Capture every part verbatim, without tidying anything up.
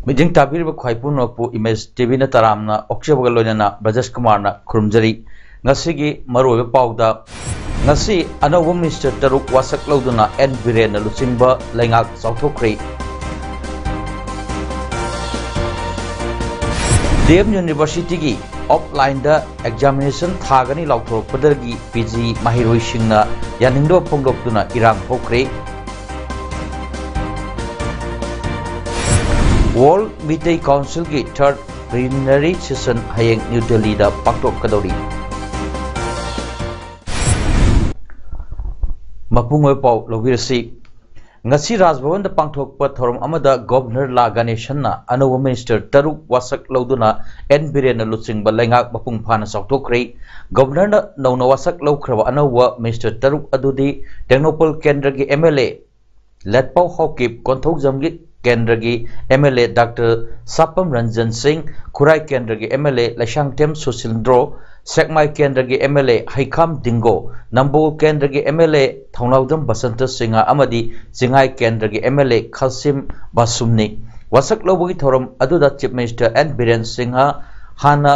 ꯃꯤꯠꯌꯦꯡ ꯇꯥꯕꯤꯔꯤꯕ ꯈ꯭ꯋꯥꯏ ꯄꯨꯝꯅꯃꯛꯄꯨ ꯏꯃꯦꯖ ꯇꯤ ꯚꯤꯅ ꯇꯔꯥꯝꯅ ꯑꯣꯛꯆꯕꯒ ꯂꯣꯏꯅꯅ ꯕ꯭ꯔꯖꯦꯁ ꯀꯨꯃꯥꯔꯅ ꯈꯨꯔꯨꯝꯖꯔꯤ꯫ ꯉꯁꯤꯒꯤ ꯃꯔꯨꯑꯣꯏꯕ ꯄꯥꯎꯗ, ꯉꯁꯤ ꯑꯅꯧꯕ ꯃꯤꯅꯤꯁꯇꯔ ꯇꯔꯨꯛ ꯋꯥꯁꯛ ꯂꯧꯗꯨꯅ ꯑꯦꯟ ꯕꯤꯔꯦꯟꯅ ꯂꯨꯆꯤꯡꯕ ꯂꯩꯉꯥꯛ ꯆꯥꯎꯊꯣꯛꯈ꯭ꯔꯦ꯫ ꯗꯤ ꯑꯦꯝ ꯌꯨꯅꯤꯚꯔꯁꯤꯇꯤꯒꯤ ꯑꯣꯐꯂꯥꯏꯟꯗ ꯑꯦꯛꯖꯥꯃꯤꯅꯦꯁꯟ ꯊꯥꯒꯅꯤ ꯂꯥꯎꯊꯣꯔꯛꯄꯗꯒꯤ ꯄꯤ ꯖꯤ ꯃꯍꯩꯔꯣꯏꯁꯤꯡꯅ ꯌꯥꯅꯤꯡꯗꯕ ꯐꯣꯡꯗꯣꯛꯇꯨꯅ ꯏꯔꯥꯡ ꯊꯣꯛꯈ꯭ꯔꯦ꯫ ꯋꯥꯔꯜ ꯃꯤꯇꯩ ꯀꯥꯎꯟꯁꯤꯜꯒꯤ ꯊꯥꯔꯠ ꯄ꯭ꯂꯤꯅꯔꯤ ꯁꯦꯁꯟ ꯍꯌꯦꯡ ꯅ꯭ꯌꯨ ꯗꯦꯜꯂꯤꯗ ꯄꯥꯡꯊꯣꯛꯀꯗꯧꯔꯤ꯫ ꯃꯄꯨꯡ ꯑꯣꯏꯕ ꯄꯥꯎ ꯂꯧꯕꯤꯔꯁꯤ꯫ ꯉꯁꯤ ꯔꯥꯖ ꯚꯕꯟꯗ ꯄꯥꯡꯊꯣꯛꯄ ꯊꯧꯔꯝ ꯑꯃꯗ ꯒꯣꯚꯔꯅꯔ ꯂꯥ ꯒꯅꯦꯁꯟꯅ ꯑꯅꯧꯕ ꯃꯤꯅꯤꯁꯇꯔ ꯇꯔꯨꯛ ꯋꯥꯁꯛ ꯂꯧꯗꯨꯅ ꯑꯦꯟ ꯕꯤꯔꯦꯟꯅ ꯂꯨꯆꯤꯡꯕ ꯂꯩꯉꯥꯛ ꯃꯄꯨꯡ ꯐꯥꯅ ꯆꯥꯎꯊꯣꯛꯈ꯭ꯔꯦ꯫ ꯒꯣꯚꯔꯅꯔꯅ ꯅꯧꯅ ꯋꯥꯁꯛ ꯂꯧꯈ꯭ꯔꯕ ꯑꯅꯧꯕ ꯃꯤꯅꯤꯁꯇꯔ ꯇꯔꯨꯛ ꯑꯗꯨꯗꯤ ꯇꯦꯡꯅꯧꯄꯜ ꯀꯦꯟꯗ꯭ꯔꯒꯤ M L A Letpao Haokip, ꯀꯣꯟꯊꯧꯖꯝꯒꯤ ꯀꯦꯟꯗ꯭ꯔꯒꯤ M L A doctor Sapam Ranjan Singh, Khurai ꯀꯦꯟꯗ꯭ꯔꯒꯤ M L A Leishangthem Susindro, Sekmai ꯀꯦꯟꯗ꯭ꯔꯒꯤ M L A Heikham Dingo, Nambol ꯀꯦꯟꯗ꯭ꯔꯒꯤ M L A Thounaojam Basanta Singh ꯑꯃꯗꯤ ꯆꯤꯡꯉꯥꯏ ꯀꯦꯟꯗ꯭ꯔꯒꯤ ꯑꯦꯝ ꯑꯦꯜ ꯑꯦ ꯈꯥꯁꯤꯝ ꯕꯥꯁꯨꯝꯅꯤ꯫ ꯋꯥꯁꯛ ꯂꯧꯕꯒꯤ ꯊꯧꯔꯝ ꯑꯗꯨꯗ chief minister N Biren Singh, ꯍꯥꯟꯅ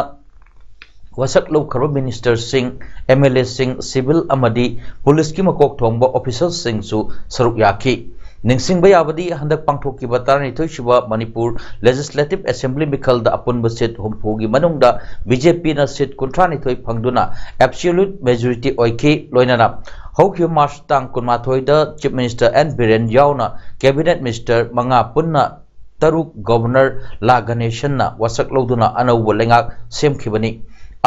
ꯋꯥꯁꯛ ꯂꯧꯈ꯭ꯔꯕ ꯃꯤꯅꯤꯁꯇꯔꯁꯤꯡ, ꯑꯦꯝ ꯑꯦꯜ ꯑꯦꯁꯤꯡ, ꯁꯤꯚꯤꯜ ꯑꯃꯗꯤ ꯄꯨꯂꯤꯁꯀꯤ ꯃꯀꯣꯛ ꯊꯣꯡꯕ ꯑꯣꯐꯤꯁꯔꯁꯤꯡꯁꯨ ꯁꯔꯨꯛ ꯌꯥꯈꯤ꯫ ꯅꯤꯡꯁꯤꯡꯕ ꯌꯥꯕꯗꯤ, ꯍꯟꯗꯛ ꯄꯥꯡꯊꯣꯛꯈꯤꯕ ꯇꯔꯥꯅꯤꯊꯣꯏ ꯁꯨꯕ ꯃꯅꯤꯄꯨꯔ ꯂꯦꯖꯤꯁꯂꯦꯇꯤꯚ ꯑꯦꯁꯦꯝꯕ꯭ꯂꯤ ꯃꯤꯈꯜꯗ ꯑꯄꯨꯟꯕ ꯁꯤꯠ ꯍꯨꯝꯐꯨꯒꯤ ꯃꯅꯨꯡꯗ ꯕꯤ ꯖꯦ ꯄꯤꯅ ꯁꯤꯠ ꯀꯨꯟꯊ꯭ꯔꯥꯅꯤꯊꯣꯏ ꯐꯪꯗꯨꯅ ꯑꯦꯕꯁꯣꯂ꯭ꯌꯨꯠ ꯃꯦꯖꯣꯔꯤꯇꯤ ꯑꯣꯏꯈꯤ꯫ ꯂꯣꯏꯅꯅ ꯍꯧꯈꯤꯕ ꯃꯥꯔꯆ ꯇꯥꯡ ꯀꯨꯟꯃꯥꯊꯣꯏꯗ ꯆꯤꯐ ꯃꯤꯅꯤꯁꯇꯔ ꯑꯦꯟ ꯕꯤꯔꯦꯟ ꯌꯥꯎꯅ ꯀꯦꯕꯤꯅꯦꯠ ꯃꯤꯅꯤꯁꯇꯔ ꯃꯉꯥ ꯄꯨꯟꯅ ꯇꯔꯨꯛ ꯒꯣꯚꯔꯅꯔ ꯂꯥ ꯒꯅꯦꯁꯟꯅ ꯋꯥꯁꯛ ꯂꯧꯗꯨꯅ ꯑꯅꯧꯕ ꯂꯩꯉꯥꯛ ꯁꯦꯝꯈꯤꯕꯅꯤ꯫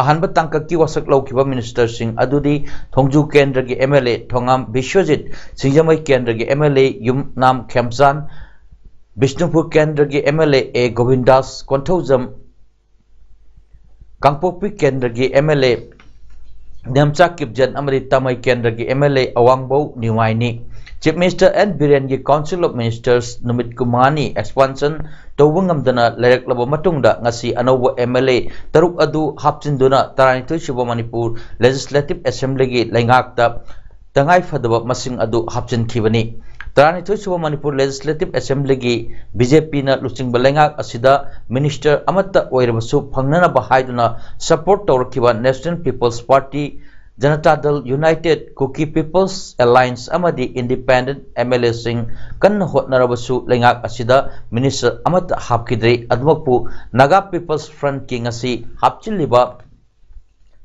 ꯑꯍꯥꯟꯕ ꯇꯥꯡꯀꯛꯀꯤ ꯋꯥꯁꯛ ꯂꯧꯈꯤꯕ ꯃꯤꯅꯤꯁꯇꯔꯁꯤꯡ ꯑꯗꯨꯗꯤ ꯊꯣꯡꯖꯨ ꯀꯦꯟꯗ꯭ꯔꯒꯤ ꯑꯦꯝ ꯑꯦꯜ ꯑꯦ ꯊꯣꯉꯥꯝ ꯕꯤꯁ꯭ꯋꯖꯤꯠ, ꯁꯤꯡꯖꯃꯩ ꯀꯦꯟꯗ꯭ꯔꯒꯤ ꯑꯦꯝ ꯑꯦꯜ ꯑꯦ ꯌꯨꯝꯅꯥꯝ ꯈꯦꯝꯆꯥꯟ, ꯕꯤꯁꯅꯨꯄꯨꯔ ꯀꯦꯟꯗ꯭ꯔꯒꯤ ꯑꯦꯝ ꯑꯦꯜ ꯑꯦ ꯑꯦ ꯒꯣꯕꯤꯟꯗꯥꯁ, ꯀꯣꯟꯊꯧꯖꯝ ꯀꯥꯡꯄꯣꯛꯄꯤ ꯀꯦꯟꯗ꯭ꯔꯒꯤ ꯑꯦꯝ ꯑꯦꯜ ꯑꯦ ꯅꯦꯝꯆꯥ ꯀꯤꯞꯖꯟ ꯑꯃꯗꯤ ꯇꯥꯃꯩ ꯀꯦꯟꯗ꯭ꯔꯒꯤ ꯑꯦꯝ ꯑꯦꯜ ꯑꯦ ꯑꯋꯥꯡꯕꯧ ꯅꯤꯋꯥꯏꯅꯤ꯫ ꯆꯤꯐ ꯃꯤꯅꯤꯁꯇꯔ ꯑꯦꯟ ꯕꯤꯔꯦꯟꯒꯤ ꯀꯥꯎꯟꯁꯤꯜ ꯑꯣꯐ ꯃꯤꯅꯤꯁꯇꯔꯁ ꯅꯨꯃꯤꯠ ꯀꯨꯟꯃꯉꯥꯅꯤ ꯑꯦꯛꯁꯄꯥꯟꯁꯟ ꯇꯧꯕ ꯉꯝꯗꯅ ꯂꯩꯔꯛꯂꯕ ꯃꯇꯨꯡꯗ ꯉꯁꯤ ꯑꯅꯧꯕ ꯑꯦꯝ ꯑꯦꯜ ꯑꯦ ꯇꯔꯨꯛ ꯑꯗꯨ ꯍꯥꯞꯆꯤꯟꯗꯨꯅ ꯇꯔꯥꯅꯤꯊꯣꯏ ꯁꯨꯕ ꯃꯅꯤꯄꯨꯔ ꯂꯦꯖꯤꯁꯂꯦꯇꯤꯚ ꯑꯦꯁꯦꯝꯕ꯭ꯂꯤꯒꯤ ꯂꯩꯉꯥꯛꯇ ꯇꯉꯥꯏ ꯐꯗꯕ ꯃꯁꯤꯡ ꯑꯗꯨ ꯍꯥꯞꯆꯤꯟꯈꯤꯕꯅꯤ꯫ ꯇꯔꯥꯅꯤꯊꯣꯏ ꯁꯨꯕ ꯃꯅꯤꯄꯨꯔ ꯂꯦꯖꯤꯁꯂꯦꯇꯤꯚ ꯑꯦꯁꯦꯝꯕ꯭ꯂꯤꯒꯤ ꯕꯤ ꯖꯦ ꯄꯤꯅ ꯂꯨꯆꯤꯡꯕ ꯂꯩꯉꯥꯛ ꯑꯁꯤꯗ ꯃꯤꯅꯤꯁꯇꯔ ꯑꯃꯠꯇ ꯑꯣꯏꯔꯕꯁꯨ ꯐꯪꯅꯅꯕ ꯍꯥꯏꯗꯨꯅ ꯁꯄꯣꯔꯠ ꯇꯧꯔꯛꯈꯤꯕ ꯅꯦꯁꯅꯦꯜ ꯄꯤꯄꯜꯁ ꯄꯥꯔꯇꯤ, ꯖꯅꯇꯥ ꯗꯜ ꯌꯨꯅꯥꯏꯇꯦꯗ, ꯀꯨꯀꯤ ꯄꯤꯄꯜꯁ ꯑꯦꯂꯥꯏꯟꯁ ꯑꯃꯗꯤ ꯏꯟꯗꯤꯄꯦꯟꯗꯦꯟꯠ ꯑꯦꯝ ꯑꯦꯜ ꯑꯦꯁꯤꯡ ꯀꯟꯅ ꯍꯣꯠꯅꯔꯕꯁꯨ ꯂꯩꯉꯥꯛ ꯑꯁꯤꯗ ꯃꯤꯅꯤꯁꯇꯔ ꯑꯃꯠꯇ ꯍꯥꯞꯈꯤꯗ꯭ꯔꯤ꯫ ꯑꯗꯨꯃꯛꯄꯨ ꯅꯥꯒꯥ ꯄꯤꯄꯜꯁ ꯐ꯭ꯔꯟꯠꯀꯤ ꯉꯁꯤ ꯍꯥꯞꯆꯤꯜꯂꯤꯕ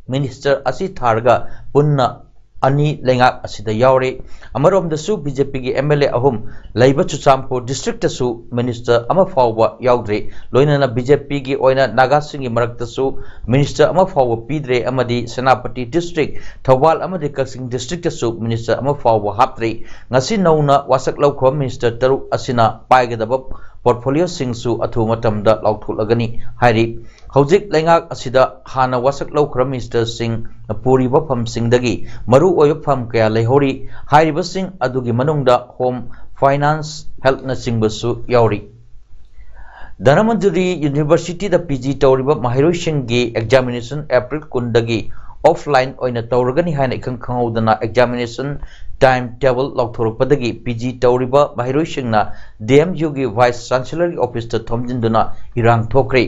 ꯃꯤꯅꯤꯁꯇꯔ ꯑꯁꯤ ꯊꯥꯔꯒ ꯄꯨꯟꯅ ꯑꯅꯤ ꯂꯩꯉꯥꯛ ꯑꯁꯤꯗ ꯌꯥꯎꯔꯤ꯫ ꯑꯃꯔꯣꯝꯗꯁꯨ ꯕꯤ ꯖꯦ ꯄꯤꯒꯤ ꯑꯦꯝ ꯑꯦꯜ ꯑꯦ ꯑꯍꯨꯝ ꯂꯩꯕ ꯆꯨꯔꯆꯥꯟꯄꯨꯔ ꯗꯤꯁꯇ꯭ꯔꯤꯛꯇꯁꯨ ꯃꯤꯅꯤꯁꯇꯔ ꯑꯃ ꯐꯥꯎꯕ ꯌꯥꯎꯗ꯭ꯔꯤ꯫ ꯂꯣꯏꯅꯅ ꯕꯤ ꯖꯦ ꯄꯤꯒꯤ ꯑꯣꯏꯅ ꯅꯥꯒꯥꯁꯤꯡꯒꯤ ꯃꯔꯛꯇꯁꯨ ꯃꯤꯅꯤꯁꯇꯔ ꯑꯃ ꯐꯥꯎꯕ ꯄꯤꯗ꯭ꯔꯦ ꯑꯃꯗꯤ ꯁꯦꯅꯥꯄꯇꯤ ꯗꯤꯁꯇ꯭ꯔꯤꯛ, ꯊꯧꯕꯥꯜ ꯑꯃꯗꯤ ꯀꯛꯆꯤꯡ ꯗꯤꯁꯇ꯭ꯔꯤꯛꯇꯁꯨ ꯃꯤꯅꯤꯁꯇꯔ ꯑꯃ ꯐꯥꯎꯕ ꯍꯥꯞꯇ꯭ꯔꯤ꯫ ꯉꯁꯤ ꯅꯧꯅ ꯋꯥꯁꯛ ꯂꯧꯈ꯭ꯔꯕ ꯃꯤꯅꯤꯁꯇꯔ ꯇꯔꯨꯛ ꯑꯁꯤꯅ ꯄꯥꯏꯒꯗꯕ ꯄꯣꯔꯠꯐꯣꯂꯤꯑꯣꯁꯤꯡꯁꯨ ꯑꯊꯨꯕ ꯃꯇꯝꯗ ꯂꯥꯎꯊꯣꯛꯂꯒꯅꯤ ꯍꯥꯏꯔꯤ꯫ ꯍꯧꯖꯤꯛ ꯂꯩꯉꯥꯛ ꯑꯁꯤꯗ ꯍꯥꯟꯅ ꯋꯥꯁꯛ ꯂꯧꯈ꯭ꯔꯕ ꯃꯤꯅꯤꯁꯇꯔꯁꯤꯡꯅ ꯄꯨꯔꯤꯕ ꯐꯝꯁꯤꯡꯗꯒꯤ ꯃꯔꯨ ꯑꯣꯏꯕ ꯐꯝ ꯀꯌꯥ ꯂꯩꯍꯧꯔꯤ꯫ ꯍꯥꯏꯔꯤꯕꯁꯤꯡ ꯑꯗꯨꯒꯤ ꯃꯅꯨꯡꯗ ꯍꯣꯝ, ꯐꯥꯏꯅꯥꯟꯁ, ꯍꯦꯜꯠꯅꯆꯤꯡꯕꯁꯨ ꯌꯥꯎꯔꯤ꯫ ꯙꯅꯃꯟꯖꯨꯔꯤ ꯌꯨꯅꯤꯚꯔꯁꯤꯇꯤꯗ ꯄꯤ ꯖꯤ ꯇꯧꯔꯤꯕ ꯃꯍꯩꯔꯣꯏꯁꯤꯡꯒꯤ ꯑꯦꯛꯖꯥꯃꯤꯅꯦꯁꯟ ꯑꯦꯄ꯭ꯔꯤꯜ ꯀꯨꯟꯗꯒꯤ ꯑꯣꯐꯂꯥꯏꯟ ꯑꯣꯏꯅ ꯇꯧꯔꯒꯅꯤ ꯍꯥꯏꯅ ꯏꯈꯪ ꯈꯪꯍꯧꯗꯅ ꯑꯦꯛꯖꯥꯃꯤꯅꯦꯁꯟ ꯇꯥꯏꯝ ꯇꯦꯕꯜ ꯂꯥꯎꯊꯣꯔꯛꯄꯗꯒꯤ ꯄꯤ ꯖꯤ ꯇꯧꯔꯤꯕ ꯃꯍꯩꯔꯣꯏꯁꯤꯡꯅ ꯗꯤ ꯑꯦꯝ ꯌꯨꯒꯤ ꯚꯥꯏꯁ ꯆꯥꯟꯁꯦꯂꯔꯒꯤ ꯑꯣꯐꯤꯁꯇ ꯊꯣꯝꯖꯤꯟꯗꯨꯅ ꯏꯔꯥꯡ ꯊꯣꯛꯈ꯭ꯔꯦ꯫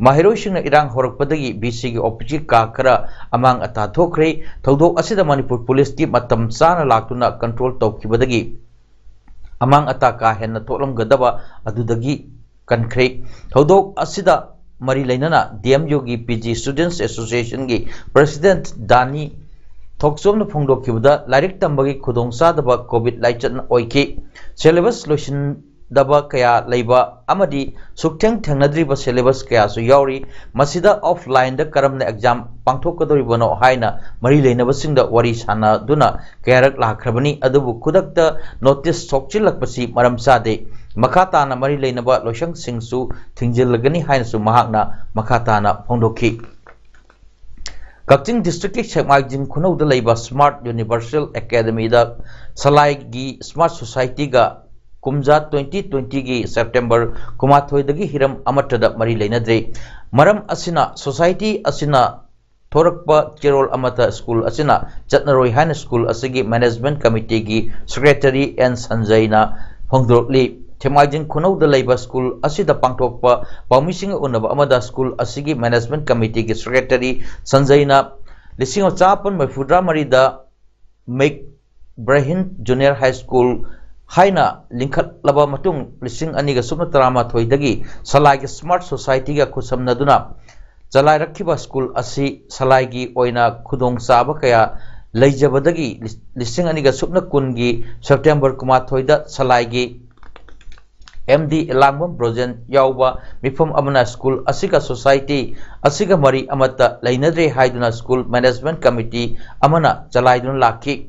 ꯃꯍꯩꯔꯣꯏꯁꯤꯡꯅ ꯏꯔꯥꯡ ꯍꯧꯔꯛꯄꯗꯒꯤ ꯚꯤ ꯁꯤꯒꯤ ꯑꯣꯐꯤꯁꯀꯤ ꯀꯥ ꯈꯔ ꯑꯃꯥꯡ ꯑꯇꯥ ꯊꯣꯛꯈ꯭ꯔꯦ꯫ ꯊꯧꯗꯣꯛ ꯑꯁꯤꯗ ꯃꯅꯤꯄꯨꯔ ꯄꯨꯂꯤꯁꯀꯤ ꯃꯇꯝ ꯆꯥꯅ ꯂꯥꯛꯇꯨꯅ ꯀꯟꯇ꯭ꯔꯣꯜ ꯇꯧꯈꯤꯕꯗꯒꯤ ꯑꯃꯥꯡ ꯑꯇꯥ ꯀꯥ ꯍꯦꯟꯅ ꯊꯣꯛꯂꯝꯒꯗꯕ ꯑꯗꯨꯗꯒꯤ ꯀꯟꯈ꯭ꯔꯦ꯫ ꯊꯧꯗꯣꯛ ꯑꯁꯤꯗ ꯃꯔꯤ ꯂꯩꯅꯅ ꯗꯤ ꯑꯦꯝ ꯌꯨꯒꯤ ꯄꯤ ꯖꯤ ꯁ꯭ꯇꯨꯗꯦꯟꯠꯁ ꯑꯦꯁꯣꯁꯤꯌꯦꯁꯟꯒꯤ ꯄ꯭ꯔꯦꯁꯤꯗꯦꯟꯠ ꯗꯥꯅꯤ ꯊꯣꯛꯆꯣꯝꯅ ꯐꯣꯡꯗꯣꯛꯈꯤꯕꯗ, ꯂꯥꯏꯔꯤꯛ ꯇꯝꯕꯒꯤ ꯈꯨꯗꯣꯡꯆꯥꯗꯕ ꯀꯣꯚꯤꯗ ꯂꯥꯏꯆꯠꯅ ꯑꯣꯏꯈꯤ꯫ ꯁꯦꯂꯦꯕꯁ ꯂꯣꯏꯁꯤꯟ ꯗꯕ ꯀꯌꯥ ꯂꯩꯕ ꯑꯃꯗꯤ ꯁꯨꯛꯊꯦꯡ ꯊꯦꯡꯅꯗ꯭ꯔꯤꯕ syllabus ꯀꯌꯥꯁꯨ ꯌꯥꯎꯔꯤ꯫ ꯃꯁꯤꯗ offline ꯗ ꯀꯔꯝꯅ exam ꯄꯥꯡꯊꯣꯛꯀꯗꯧꯔꯤꯕꯅꯣ ꯍꯥꯏꯅ ꯃꯔꯤ ꯂꯩꯅꯕꯁꯤꯡꯗ ꯋꯥꯔꯤ ꯁꯥꯟꯅꯗꯨꯅ ꯀꯌꯥꯔꯛ ꯂꯥꯛꯈ꯭ꯔꯕꯅꯤ, ꯑꯗꯨꯕꯨ ꯈꯨꯗꯛꯇ notice ꯊꯣꯛꯆꯤꯜꯂꯛꯄꯁꯤ ꯃꯔꯝ ꯆꯥꯗꯦ꯫ ꯃꯈꯥ ꯇꯥꯅ ꯃꯔꯤ ꯂꯩꯅꯕ ꯂꯣꯏꯁꯪꯁꯤꯡꯁꯨ ꯊꯤꯡꯖꯤꯜꯂꯒꯅꯤ ꯍꯥꯏꯅꯁꯨ ꯃꯍꯥꯛꯅ ꯃꯈꯥ ꯇꯥꯅ ꯐꯣꯡꯗꯣꯛꯈꯤ꯫ ꯀꯛꯆꯤꯡ district ꯀꯤ ꯁꯦꯛꯃꯥꯏꯖꯤꯡ ꯈꯨꯅꯧꯗ ꯂꯩꯕ Smart Universal Academy ꯗ ꯁꯂꯥꯏꯒꯤ Smart Society ꯒ ꯀꯨꯝꯖꯥ twenty twenty ꯒꯤ September ꯀꯨꯟꯃꯥꯊꯣꯏꯗꯒꯤ ꯍꯤꯔꯝ ꯑꯃꯠꯇꯗ ꯃꯔꯤ ꯂꯩꯅꯗ꯭ꯔꯤ꯫ ꯃꯔꯝ ꯑꯁꯤꯅ society ꯑꯁꯤꯅ ꯊꯣꯔꯛꯄ ꯆꯦꯔꯣꯜ ꯑꯃꯠꯇ school ꯑꯁꯤꯅ ꯆꯠꯅꯔꯣꯏ ꯍꯥꯏꯅ school ꯑꯁꯤꯒꯤ management committee ꯒꯤ secretary ꯑꯦꯟ ꯁꯟꯖꯌꯅ ꯐꯣꯡꯗꯣꯔꯛꯂꯤ꯫ ꯁꯦꯛꯃꯥꯏꯖꯤꯡ ꯈꯨꯅꯧꯗ ꯂꯩꯕ school ꯑꯁꯤꯗ ꯄꯥꯡꯊꯣꯛꯄ ꯄꯥꯎꯃꯤꯁꯤꯡꯒ ꯎꯅꯕ ꯑꯃꯗ school ꯑꯁꯤꯒꯤ management committee ꯒꯤ secretary ꯁꯟꯖꯌꯅ ꯂꯤꯁꯤꯡ ꯑꯃ ꯆꯥꯃꯥꯄꯟ ꯃꯔꯤꯐꯨꯇꯔꯥ ꯃꯔꯤꯗ ꯃꯤꯛ ꯕ꯭ꯔꯍꯤꯟ Junior High School ꯍꯥꯏꯅ ꯂꯤꯡꯈꯠꯂꯕ ꯃꯇꯨꯡ, ꯂꯤꯁꯤꯡ ꯑꯅꯤꯒ ꯁꯨꯞꯅ ꯇꯔꯥꯃꯥꯊꯣꯏꯗꯒꯤ ꯁꯂꯥꯏꯒꯤ Smart Society ꯒ ꯈꯨꯠꯁꯝꯅꯗꯨꯅ ꯆꯂꯥꯏꯔꯛꯈꯤꯕ school ꯑꯁꯤ ꯁꯂꯥꯏꯒꯤ ꯑꯣꯏꯅ ꯈꯨꯗꯣꯡꯆꯥꯕ ꯀꯌꯥ ꯂꯩꯖꯕꯗꯒꯤ ꯂꯤꯁꯤꯡ ꯑꯅꯤꯒ ꯁꯨꯞꯅ ꯀꯨꯟꯒꯤ September ꯀꯨꯟꯃꯥꯊꯣꯏꯗ ꯁꯂꯥꯏꯒꯤ ꯑꯦꯝ ꯗꯤ ꯏꯂꯥꯡꯕꯝ ꯕ꯭ꯔꯣꯖꯦꯟ ꯌꯥꯎꯕ ꯃꯤꯐꯝ ꯑꯃꯅ school ꯑꯁꯤꯒ society ꯑꯁꯤꯒ ꯃꯔꯤ ꯑꯃꯠꯇ ꯂꯩꯅꯗ꯭ꯔꯦ ꯍꯥꯏꯗꯨꯅ school management committee ꯑꯃꯅ ꯆꯂꯥꯏꯗꯨꯅ ꯂꯥꯛꯈꯤ꯫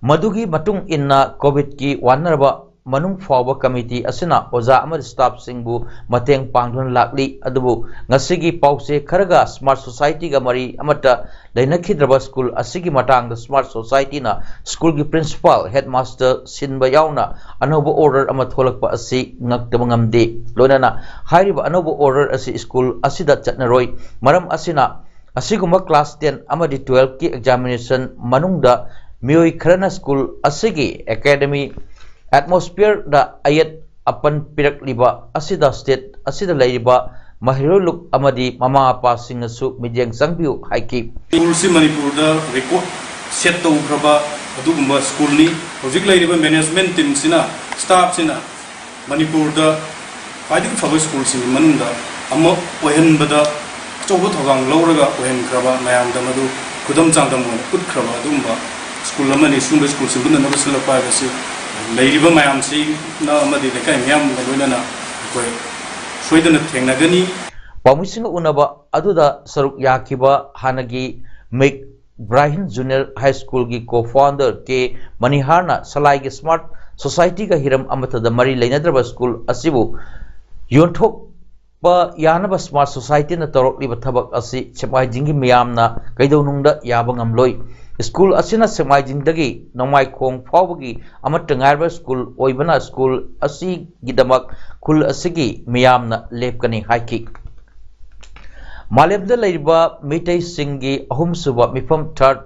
ꯃꯗꯨꯒꯤ ꯃꯇꯨꯡ ꯏꯟꯅ COVID ꯀꯤ ꯋꯥꯅꯔꯕ ꯃꯅꯨꯡ ꯐꯥꯎꯕ committee ꯑꯁꯤꯅ ꯑꯣꯖꯥ ꯑꯃꯗꯤ staff ꯁꯤꯡꯕꯨ ꯃꯇꯦꯡ ꯄꯥꯡꯗꯨꯅ ꯂꯥꯛꯂꯤ꯫ ꯑꯗꯨꯕꯨ ꯉꯁꯤꯒꯤ ꯄꯥꯎꯆꯦ ꯈꯔꯒ Smart Society ꯒ ꯃꯔꯤ ꯑꯃꯠꯇ ꯂꯩꯅꯈꯤꯗ꯭ꯔꯕ school ꯑꯁꯤꯒꯤ ꯃꯇꯥꯡꯗ Smart Society ꯅ school ꯒꯤ principal, headmaster ꯁꯤꯟꯕ ꯌꯥꯎꯅ ꯑꯅꯧꯕ order ꯑꯃ ꯊꯣꯛꯂꯛꯄ ꯑꯁꯤ ꯉꯛꯇꯕ ꯉꯝꯗꯦ꯫ ꯂꯣꯏꯅꯅ ꯍꯥꯏꯔꯤꯕ ꯑꯅꯧꯕ order ꯑꯁꯤ school ꯑꯁꯤꯗ ꯆꯠꯅꯔꯣꯏ꯫ ꯃꯔꯝ ꯑꯁꯤꯅ ꯑꯁꯤꯒꯨꯝꯕ class ten ꯑꯃꯗꯤ twelve ꯀꯤ examination ꯃꯅꯨꯡꯗ ꯃꯤꯑꯣꯏ ꯈꯔꯅ school ꯑꯁꯤꯒꯤ academy atmosphere ꯗ ꯑꯌꯦꯠ ꯑꯄꯟ ꯄꯤꯔꯛꯂꯤꯕ ꯑꯁꯤꯗ state ꯑꯁꯤꯗ ꯂꯩꯔꯤꯕ ꯃꯍꯩꯔꯣꯏ ꯂꯨꯞ ꯑꯃꯗꯤ ꯃꯃꯥ ꯃꯄꯥꯁꯤꯡꯅꯁꯨ ꯃꯤꯠꯌꯦꯡ ꯆꯪꯕꯤꯌꯨ ꯍꯥꯏꯈꯤ꯫ School ꯁꯤ ꯃꯅꯤꯄꯨꯔꯗ record set ꯇꯧꯈ꯭ꯔꯕ ꯑꯗꯨꯒꯨꯝꯕ school ꯅꯤ꯫ ꯍꯧꯖꯤꯛ ꯂꯩꯔꯤꯕ management team ꯁꯤꯅ, staff ꯁꯤꯅ ꯃꯅꯤꯄꯨꯔꯗ ꯈ꯭ꯋꯥꯏꯗꯒꯤ ꯐꯕ school ꯁꯤꯡꯒꯤ ꯃꯅꯨꯡꯗ ꯑꯃ ꯑꯣꯏꯍꯟꯕꯗ ꯑꯆꯧꯕ ꯊꯧꯗꯥꯡ ꯂꯧꯔꯒ ꯑꯣꯏꯍꯟꯈ꯭ꯔꯕ, ꯃꯌꯥꯝꯗ ꯃꯗꯨ ꯈꯨꯗꯝ ꯆꯥꯡꯗꯝ ꯑꯣꯏꯅ ꯎꯠꯈ꯭ꯔꯕ ꯑꯗꯨꯒꯨꯝꯕ school ꯑꯃꯅꯤ꯫ ꯁꯤꯒꯨꯝꯕ school ꯁꯤꯡ ꯍꯨꯟꯅꯅꯕ ꯁꯤꯜꯂꯛꯄ ꯍꯥꯏꯕꯁꯤ ꯂꯩꯔꯤꯕ ꯃꯌꯥꯝꯁꯤꯅ ꯑꯃꯗꯤ ꯂꯩꯀꯥꯏ ꯃꯤꯌꯥꯝꯒ ꯂꯣꯏꯅꯅ ꯑꯩꯈꯣꯏ ꯁꯣꯏꯗꯅ ꯊꯦꯡꯅꯒꯅꯤ꯫ ꯄꯥꯎꯃꯤꯁꯤꯡꯒ ꯎꯅꯕ ꯑꯗꯨꯗ ꯁꯔꯨꯛ ꯌꯥꯈꯤꯕ ꯍꯥꯟꯅꯒꯤ ꯃꯤꯛ ꯕ꯭ꯔꯥꯍꯤꯝ ꯖꯨꯅꯤꯌꯔ ꯍꯥꯏ ꯁ꯭ꯀꯨꯜꯒꯤ ꯀꯣ ꯐꯥꯎꯟꯗꯔ ꯀꯦ ꯃꯅꯤꯍꯥꯔꯅ ꯁꯂꯥꯏꯒꯤ ꯁ꯭ꯃꯥꯔꯠ ꯁꯣꯁꯥꯏꯇꯤꯒ ꯍꯤꯔꯝ ꯑꯃꯠꯇꯗ ꯃꯔꯤ ꯂꯩꯅꯗ꯭ꯔꯕ ꯁ꯭ꯀꯨꯜ ꯑꯁꯤꯕꯨ ꯌꯣꯟꯊꯣꯛꯄ ꯌꯥꯅꯕ ꯁ꯭ꯃꯥꯔꯠ ꯁꯣꯁꯥꯏꯇꯤꯅ ꯇꯧꯔꯛꯂꯤꯕ ꯊꯕꯛ ꯑꯁꯤ ꯁꯦꯛꯃꯥꯏꯖꯤꯡꯒꯤ ꯃꯤꯌꯥꯝꯅ ꯀꯩꯗꯧꯅꯨꯡꯗ ꯌꯥꯕ ꯉꯝꯂꯣꯏ꯫ ꯁ꯭ꯀꯨꯜ ꯑꯁꯤꯅ ꯁꯦꯛꯃꯥꯏꯖꯤꯡꯗꯒꯤ ꯅꯣꯡꯃꯥꯏꯈꯣꯡ ꯐꯥꯎꯕꯒꯤ ꯑꯃꯠꯇ ꯉꯥꯏꯔꯕ ꯁ꯭ꯀꯨꯜ ꯑꯣꯏꯕꯅ ꯁ꯭ꯀꯨꯜ ꯑꯁꯤꯒꯤꯗꯃꯛ ꯈꯨꯜ ꯑꯁꯤꯒꯤ ꯃꯤꯌꯥꯝꯅ ꯂꯦꯞꯀꯅꯤ ꯍꯥꯏꯈꯤ꯫ ꯃꯥꯂꯦꯝꯗ ꯂꯩꯔꯤꯕ ꯃꯤꯇꯩꯁꯤꯡꯒꯤ ꯑꯍꯨꯝꯁꯨꯕ ꯃꯤꯐꯝ, third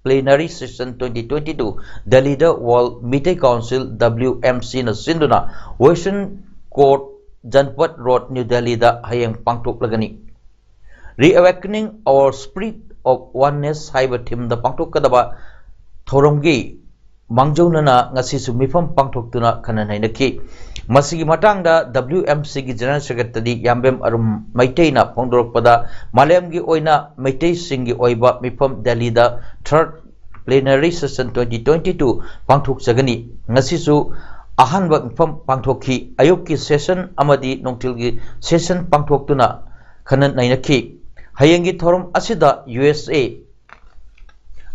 plenary session twenty twenty-two, ꯗꯦꯜꯂꯤꯗ World Meitei Council, W M C ꯅ ꯁꯤꯟꯗꯨꯅ Western Court, Janpat Road, New Delhi ꯗ ꯍꯌꯦꯡ ꯄꯥꯡꯊꯣꯛꯂꯒꯅꯤ꯫ Reawakening Our Spirit of Oneness ꯍꯥꯏꯕ ꯊꯤꯝꯗ ꯄꯥꯡꯊꯣꯛꯀꯗꯕ ꯊꯧꯔꯝꯒꯤ ꯃꯥꯡꯖꯧꯅꯅ ꯉꯁꯤꯁꯨ ꯃꯤꯐꯝ ꯄꯥꯡꯊꯣꯛꯇꯨꯅ ꯈꯟꯅ ꯅꯩꯅꯈꯤ꯫ ꯃꯁꯤꯒꯤ ꯃꯇꯥꯡꯗ W M C ꯒꯤ General Secretary ꯌꯥꯝꯕꯦꯝ ꯑꯔꯨꯝ ꯃꯩꯇꯩꯅ ꯐꯣꯡꯗꯣꯔꯛꯄꯗ, ꯃꯥꯂꯦꯝꯒꯤ ꯑꯣꯏꯅ ꯃꯩꯇꯩꯁꯤꯡꯒꯤ ꯑꯣꯏꯕ ꯃꯤꯐꯝ ꯗꯦꯜꯂꯤꯗ third plenary session twenty twenty-two ꯄꯥꯡꯊꯣꯛꯆꯒꯅꯤ꯫ ꯉꯁꯤꯁꯨ ꯑꯍꯥꯟꯕ ꯃꯤꯐꯝ ꯄꯥꯡꯊꯣꯛꯈꯤ꯫ ꯑꯌꯨꯛꯀꯤ session ꯑꯃꯗꯤ ꯅꯨꯡꯊꯤꯜꯒꯤ session ꯄꯥꯡꯊꯣꯛꯇꯨꯅ ꯈꯟꯅ ꯅꯩꯅꯈꯤ꯫ ꯍꯌꯦꯡꯒꯤ ꯊꯧꯔꯝ ꯑꯁꯤꯗ U S A,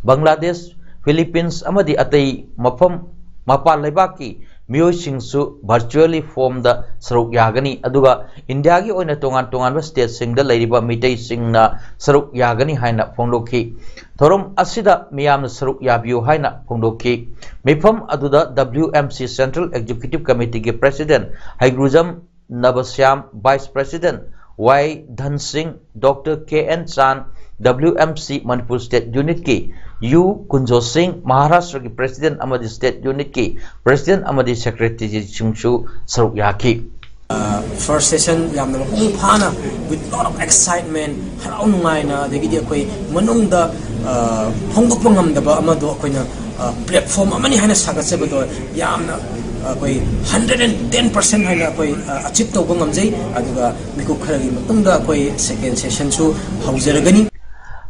Bangladesh, Philippines ꯑꯃꯗꯤ ꯑꯇꯩ ꯃꯐꯝ, ꯃꯄꯥꯟ ꯂꯩꯕꯥꯛꯀꯤ ꯃꯤꯑꯣꯏꯁꯤꯡꯁꯨ virtually form ꯗ ꯁꯔꯨꯛ ꯌꯥꯒꯅꯤ꯫ ꯑꯗꯨꯒ ꯏꯟꯗꯤꯌꯥꯒꯤ ꯑꯣꯏꯅ ꯇꯣꯉꯥꯟ ꯇꯣꯉꯥꯟꯕ state ꯁꯤꯡꯗ ꯂꯩꯔꯤꯕ ꯃꯤꯇꯩꯁꯤꯡꯅ ꯁꯔꯨꯛ ꯌꯥꯒꯅꯤ ꯍꯥꯏꯅ ꯐꯣꯡꯗꯣꯛꯈꯤ꯫ ꯊꯧꯔꯝ ꯑꯁꯤꯗ ꯃꯤꯌꯥꯝꯅ ꯁꯔꯨꯛ ꯌꯥꯕꯤꯌꯨ ꯍꯥꯏꯅ ꯐꯣꯡꯗꯣꯛꯈꯤ꯫ ꯃꯤꯐꯝ ꯑꯗꯨꯗ W M C Central Executive Committee ꯒꯤ President ꯍꯩꯒ꯭ꯔꯨꯖꯝ ꯅꯕꯁ꯭ꯌꯥꯝ, Vice President Y ꯙꯟ ꯁꯤꯡ, Doctor K N ꯆꯥꯟ, W M C Manipur State Unit ꯀꯤ U ꯀꯨꯟꯖꯣ ꯁꯤꯡ, ꯃꯍꯥꯔꯥꯁꯇ꯭ꯔꯒꯤ President ꯑꯃꯗꯤ State Unit ꯀꯤ President ꯑꯃꯗꯤ Secretary ꯁꯤꯡꯁꯨ ꯁꯔꯨꯛ ꯌꯥꯈꯤ꯫ First session ꯌꯥꯝꯅ ꯃꯄꯨꯡ ꯐꯥꯅ, with lot of excitement, ꯍꯔꯥꯎ ꯅꯨꯡꯉꯥꯏꯅ, ꯑꯗꯒꯤꯗꯤ ꯑꯩꯈꯣꯏ ꯃꯅꯨꯡꯗ ꯐꯣꯡꯗꯣꯛꯄ ꯉꯝꯗꯕ ꯑꯃꯗꯣ ꯑꯩꯈꯣꯏꯅ platform ꯑꯃꯅꯤ ꯍꯥꯏꯅ ꯁꯥꯒꯠꯆꯕꯗꯣ ꯌꯥꯝꯅ ꯑꯩꯈꯣꯏ hundred and ten percent ꯍꯥꯏꯅ ꯑꯩꯈꯣꯏ achieve ꯇꯧꯕ ꯉꯝꯖꯩ꯫ ꯑꯗꯨꯒ ꯃꯤꯀꯨꯞ ꯈꯔꯒꯤ ꯃꯇꯨꯡꯗ ꯑꯩꯈꯣꯏ second session ꯁꯨ ꯍꯧꯖꯔꯒꯅꯤ꯫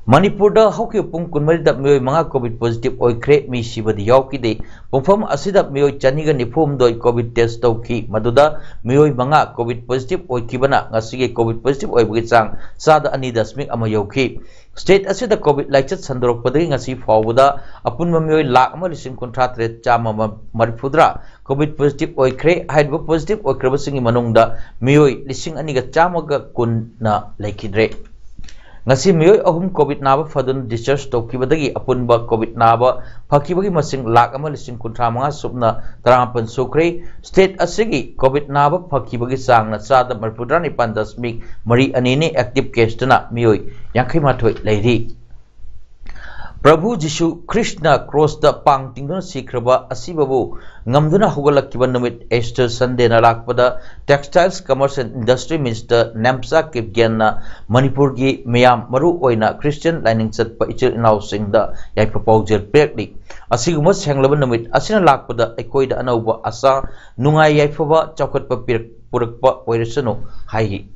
ꯃꯅꯤꯄꯨꯔꯗ ꯍꯧꯈꯤꯕ ꯄꯨꯡ ꯀꯨꯟꯃꯔꯤꯗ ꯃꯤꯑꯣꯏ ꯃꯉꯥ COVID positive ꯑꯣꯏꯈ꯭ꯔꯦ꯫ ꯃꯤ ꯁꯤꯕꯗꯤ ꯌꯥꯎꯈꯤꯗꯦ꯫ ꯄꯨꯡꯐꯝ ꯑꯁꯤꯗ ꯃꯤꯑꯣꯏ ꯆꯅꯤꯒ ꯅꯤꯐꯨ ꯍꯨꯝꯗꯣꯏ COVID test ꯇꯧꯈꯤ꯫ ꯃꯗꯨꯗ ꯃꯤꯑꯣꯏ ꯃꯉꯥ COVID positive ꯑꯣꯏꯈꯤꯕꯅ ꯉꯁꯤꯒꯤ COVID positive ꯑꯣꯏꯕꯒꯤ ꯆꯥꯡ ꯆꯥꯗ ꯑꯅꯤ ꯗꯁꯃꯤꯛ ꯑꯃ ꯌꯧꯈꯤ꯫ State ꯑꯁꯤꯗ COVID ꯂꯥꯏꯆꯠ ꯁꯟꯗꯣꯔꯛꯄꯗꯒꯤ ꯉꯁꯤ ꯐꯥꯎꯕꯗ ꯑꯄꯨꯟꯕ ꯃꯤꯑꯣꯏ ꯂꯥꯈ ꯑꯃ ꯂꯤꯁꯤꯡ ꯀꯨꯟꯊ꯭ꯔꯥ ꯇꯔꯦꯠ ꯆꯥꯝꯃ ꯃꯔꯤꯐꯨꯇꯔꯥ COVID positive ꯑꯣꯏꯈ꯭ꯔꯦ꯫ ꯍꯥꯏꯔꯤꯕ positive ꯑꯣꯏꯈ꯭ꯔꯕꯁꯤꯡꯒꯤ ꯃꯅꯨꯡꯗ ꯃꯤꯑꯣꯏ ꯂꯤꯁꯤꯡ ꯑꯅꯤꯒ ꯆꯥꯝꯃꯒ ꯀꯨꯟꯅ ꯂꯩꯈꯤꯗ꯭ꯔꯦ꯫ ꯉꯁꯤ ꯃꯤꯑꯣꯏ ꯑꯍꯨꯝ COVID ꯅꯥꯕ ꯐꯗꯨꯅ discharge ꯇꯧꯈꯤꯕꯗꯒꯤ ꯑꯄꯨꯟꯕ COVID ꯅꯥꯕ ꯐꯈꯤꯕꯒꯤ ꯃꯁꯤꯡ ꯂꯥꯈ ꯑꯃ ꯂꯤꯁꯤꯡ ꯀꯨꯟꯊ꯭ꯔꯥ ꯃꯉꯥ ꯁꯨꯞꯅ ꯇꯔꯥꯃꯥꯄꯟ ꯁꯨꯈ꯭ꯔꯦ꯫ State ꯑꯁꯤꯒꯤ COVID ꯅꯥꯕ ꯐꯈꯤꯕꯒꯤ ꯆꯥꯡꯅ ꯆꯥꯗ ꯃꯔꯤꯐꯨꯇꯔꯥ ꯅꯤꯄꯥꯟ ꯗꯁꯃꯤꯛ ꯃꯔꯤ ꯑꯅꯤꯅꯤ꯫ Active caseꯇꯅ ꯃꯤꯑꯣꯏ ꯌꯥꯡꯈꯩ ꯃꯥꯊꯣꯏ ꯂꯩꯔꯤ꯫ ꯄ꯭ꯔꯚꯨ ꯖꯤꯁꯨ ꯈ꯭ꯔꯤꯁꯅ ꯀ꯭ꯔꯣꯁꯇ ꯄꯥꯡ ꯇꯤꯡꯗꯨꯅ ꯁꯤꯈ꯭ꯔꯕ ꯑꯁꯤꯕꯕꯨ ꯉꯝꯗꯨꯅ ꯍꯧꯒꯠꯂꯛꯈꯤꯕ ꯅꯨꯃꯤꯠ Easter Sundayꯅ ꯂꯥꯛꯄꯗ Textiles, Commerce and Industry Minister Nemcha ꯀꯤꯞꯒꯦꯟꯅ ꯃꯅꯤꯄꯨꯔꯒꯤ ꯃꯤꯌꯥꯝ, ꯃꯔꯨ ꯑꯣꯏꯅ Christian ꯂꯥꯏꯅꯤꯡ ꯆꯠꯄ ꯏꯆꯤꯜ ꯏꯅꯥꯎꯁꯤꯡꯗ ꯌꯥꯏꯐ ꯄꯥꯎꯖꯦꯜ ꯄꯤꯔꯛꯂꯤ꯫ ꯑꯁꯤꯒꯨꯝꯕ ꯁꯦꯡꯂꯕ ꯅꯨꯃꯤꯠ ꯑꯁꯤꯅ ꯂꯥꯛꯄꯗ ꯑꯩꯈꯣꯏꯗ ꯑꯅꯧꯕ ꯑꯁꯥ, ꯅꯨꯡꯉꯥꯏ ꯌꯥꯏꯐꯕ, ꯆꯥꯎꯈꯠꯄ ꯄꯤꯔꯛ-, ꯄꯨꯔꯛꯄ ꯑꯣꯏꯔꯁꯅꯨ ꯍꯥꯏꯔꯤ꯫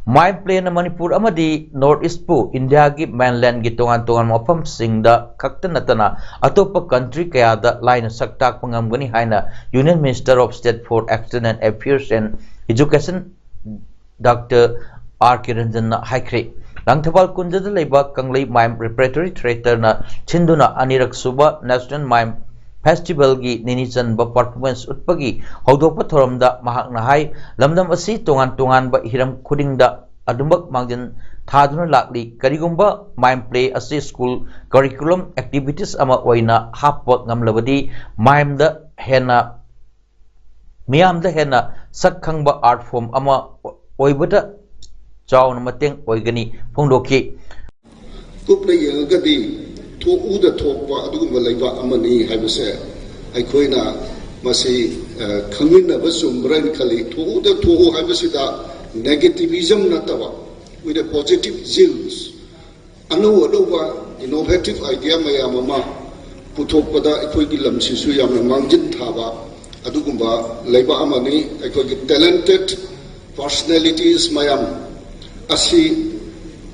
ꯃꯥꯏꯝ ꯄ꯭ꯂꯦꯅ ꯃꯅꯤꯄꯨꯔ ꯑꯃꯗꯤ North Eastꯄꯨ ꯏꯟꯗꯤꯌꯥꯒꯤ mainlandꯒꯤ ꯇꯣꯉꯥꯟ ꯇꯣꯉꯥꯟꯕ ꯃꯐꯝꯁꯤꯡꯗ ꯈꯛꯇ ꯅꯠꯇꯅ ꯑꯇꯣꯞꯄ country ꯀꯌꯥꯗ ꯂꯥꯏꯅ ꯁꯛ ꯇꯥꯛꯄ ꯉꯝꯒꯅꯤ ꯍꯥꯏꯅ Union Minister of State for External Affairs and Education Doctor R Kiranjanꯅ ꯍꯥꯏꯈ꯭ꯔꯦ꯫ ꯂꯪꯊꯕꯥꯜ ꯀꯨꯟꯖꯗ ꯂꯩꯕ ꯀꯪꯂꯩ ꯃꯥꯏꯝ Repertory Theatreꯅ ꯁꯤꯟꯗꯨꯅ ꯑꯅꯤꯔꯛ ꯁꯨꯕ National Mime Festivalꯒꯤ ꯅꯤꯅꯤ ꯆꯟꯕ performance ꯎꯠꯄꯒꯤ ꯍꯧꯗꯣꯛꯄ ꯊꯧꯔꯝꯗ ꯃꯍꯥꯛꯅ ꯍꯥꯏ, ꯂꯝꯗꯝ ꯑꯁꯤ ꯇꯣꯉꯥꯟ ꯇꯣꯉꯥꯟꯕ ꯍꯤꯔꯝ ꯈꯨꯗꯤꯡꯗ ꯑꯗꯨꯃꯛ ꯃꯥꯡꯖꯤꯟ ꯊꯥꯗꯨꯅ ꯂꯥꯛꯂꯤ꯫ ꯀꯔꯤꯒꯨꯝꯕ ꯃꯥꯏꯝ ꯄ꯭ꯂꯦ ꯑꯁꯤ school curriculum activities ꯑꯃ ꯑꯣꯏꯅ ꯍꯥꯞꯄ ꯉꯝꯂꯕꯗꯤ ꯃꯥꯏꯝꯗ ꯍꯦꯟꯅ, ꯃꯤꯌꯥꯝꯗ ꯍꯦꯟꯅ ꯁꯛ ꯈꯪꯕ art form ꯑꯃ ꯑꯣꯏꯕꯗ ꯆꯥꯎꯅ ꯃꯇꯦꯡ ꯑꯣꯏꯒꯅꯤ ꯐꯣꯡꯗꯣꯛꯈꯤ꯫ ꯀꯨꯞꯅ ꯌꯦꯡꯉꯒꯗꯤ ꯊꯣꯛꯎꯗ ꯊꯣꯛꯄ ꯑꯗꯨꯒꯨꯝꯕ ꯂꯩꯕꯥꯛ ꯑꯃꯅꯤ ꯍꯥꯏꯕꯁꯦ ꯑꯩꯈꯣꯏꯅ ꯃꯁꯤ, ꯑ, ꯈꯪꯃꯤꯟꯅꯕ ꯆꯨꯝꯕ꯭ꯔꯥ ꯍꯥꯏꯅ ꯈꯜꯂꯤ꯫ ꯊꯣꯛꯎꯗ ꯊꯣꯛꯎ ꯍꯥꯏꯕꯁꯤꯗ negativism ꯅꯠꯇꯕ, with a positive zeals, ꯑꯅꯧ ꯑꯅꯧꯕ innovative idea ꯃꯌꯥꯝ ꯑꯃ ꯄꯨꯊꯣꯛꯄꯗ ꯑꯩꯈꯣꯏꯒꯤ ꯂꯝꯁꯤꯁꯨ ꯌꯥꯝꯅ ꯃꯥꯡꯖꯤꯟ ꯊꯥꯕ ꯑꯗꯨꯒꯨꯝꯕ ꯂꯩꯕꯥꯛ ꯑꯃꯅꯤ꯫ ꯑꯩꯈꯣꯏꯒꯤ talented personalities ꯃꯌꯥꯝ ꯑꯁꯤ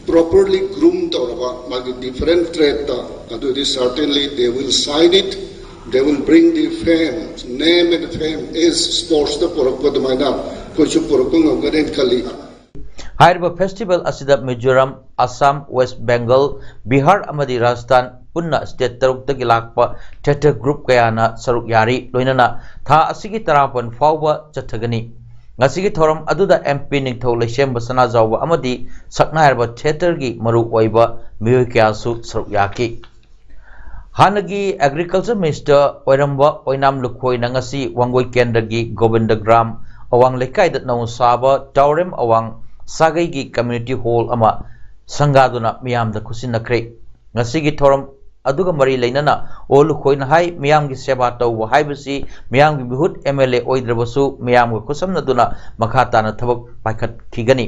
Properly groom ꯇꯧꯔꯕ ꯃꯥꯒꯤ different trade ꯇ, ꯑꯗꯨꯗꯤ certainly they will shine it, they will bring the fame, name and fame as sports ꯇ ꯄꯨꯔꯛꯄ ꯑꯗꯨꯃꯥꯏꯅ ꯑꯩꯈꯣꯏꯁꯨ ꯄꯨꯔꯛꯄ ꯉꯝꯒꯅꯦꯅ ꯈꯜꯂꯤ꯫ ꯍꯥꯏꯔꯤꯕ ꯐꯦꯁꯇꯤꯚꯦꯜ ꯑꯁꯤꯗ ꯃꯤꯖꯣꯔꯥꯝ, ꯑꯁꯥꯝ, ꯋꯦꯁ ꯕꯦꯡꯒꯜ, ꯕꯤꯍꯥꯔ ꯑꯃꯗꯤ ꯔꯥꯖꯁꯊꯥꯟ ꯄꯨꯟꯅ ꯁ꯭ꯇꯦꯠ ꯇꯔꯨꯛꯇꯒꯤ ꯂꯥꯛꯄ ꯊꯤꯌꯦꯇꯔ ꯒ꯭ꯔꯨꯞ ꯀꯌꯥꯅ ꯁꯔꯨꯛ ꯌꯥꯔꯤ꯫ ꯂꯣꯏꯅꯅ ꯊꯥ ꯑꯁꯤꯒꯤ ꯇꯔꯥꯃꯥꯄꯟ ꯐꯥꯎꯕ ꯆꯠꯊꯒꯅꯤ꯫ ꯉꯁꯤꯒꯤ ꯊꯧꯔꯝ ꯑꯗꯨꯗ ꯑꯦꯝ ꯄꯤ ꯅꯤꯡꯊꯧ ꯂꯩꯁꯦꯝꯕ ꯁꯅꯥꯖꯥꯎꯕ ꯑꯃꯗꯤ ꯁꯛꯅꯥꯏꯔꯕ ꯊꯤꯌꯦꯇꯔꯒꯤ ꯃꯔꯨ ꯑꯣꯏꯕ ꯃꯤꯑꯣꯏ ꯀꯌꯥꯁꯨ ꯁꯔꯨꯛ ꯌꯥꯈꯤ꯫ ꯍꯥꯟꯅꯒꯤ ꯑꯦꯒ꯭ꯔꯤꯀꯜꯆꯔ ꯃꯤꯅꯤꯁꯇꯔ ꯑꯣꯏꯔꯝꯕ ꯑꯣꯏꯅꯥꯝ ꯂꯨꯈꯣꯏꯅ ꯉꯁꯤ ꯋꯥꯡꯒꯣꯏ ꯀꯦꯟꯗ꯭ꯔꯒꯤ ꯒꯣꯕꯤꯟꯗꯒ꯭ꯔꯥꯝ ꯑꯋꯥꯡ ꯂꯩꯀꯥꯏꯗ ꯅꯧꯅ ꯁꯥꯕ ꯇꯥꯎꯔꯦꯝ ꯑꯋꯥꯡ ꯁꯥꯒꯩꯒꯤ ꯀꯝꯃ꯭ꯌꯨꯅꯤꯇꯤ ꯍꯣꯜ ꯑꯃ ꯁꯪꯒꯥꯗꯨꯅ ꯃꯤꯌꯥꯝꯗ ꯈꯨꯠꯁꯤꯟꯅꯈ꯭ꯔꯦ꯫ ꯉꯁꯤꯒꯤ ꯊꯧꯔꯝ ꯑꯗꯨꯒ ꯃꯔꯤ ꯂꯩꯅꯅ ꯑꯣ ꯂꯨꯈꯣꯏꯅ ꯍꯥꯏ, ꯃꯤꯌꯥꯝꯒꯤ ꯁꯦꯕꯥ ꯇꯧꯕ ꯍꯥꯏꯕꯁꯤ ꯃꯤꯌꯥꯝꯒꯤ ꯃꯤꯍꯨꯠ ꯑꯦꯝ ꯑꯦꯜ ꯑꯦ ꯑꯣꯏꯗ꯭ꯔꯕꯁꯨ ꯃꯤꯌꯥꯝꯒ ꯈꯨꯠꯁꯝꯅꯗꯨꯅ ꯃꯈꯥ ꯇꯥꯅ ꯊꯕꯛ ꯄꯥꯏꯈꯠꯈꯤꯒꯅꯤ꯫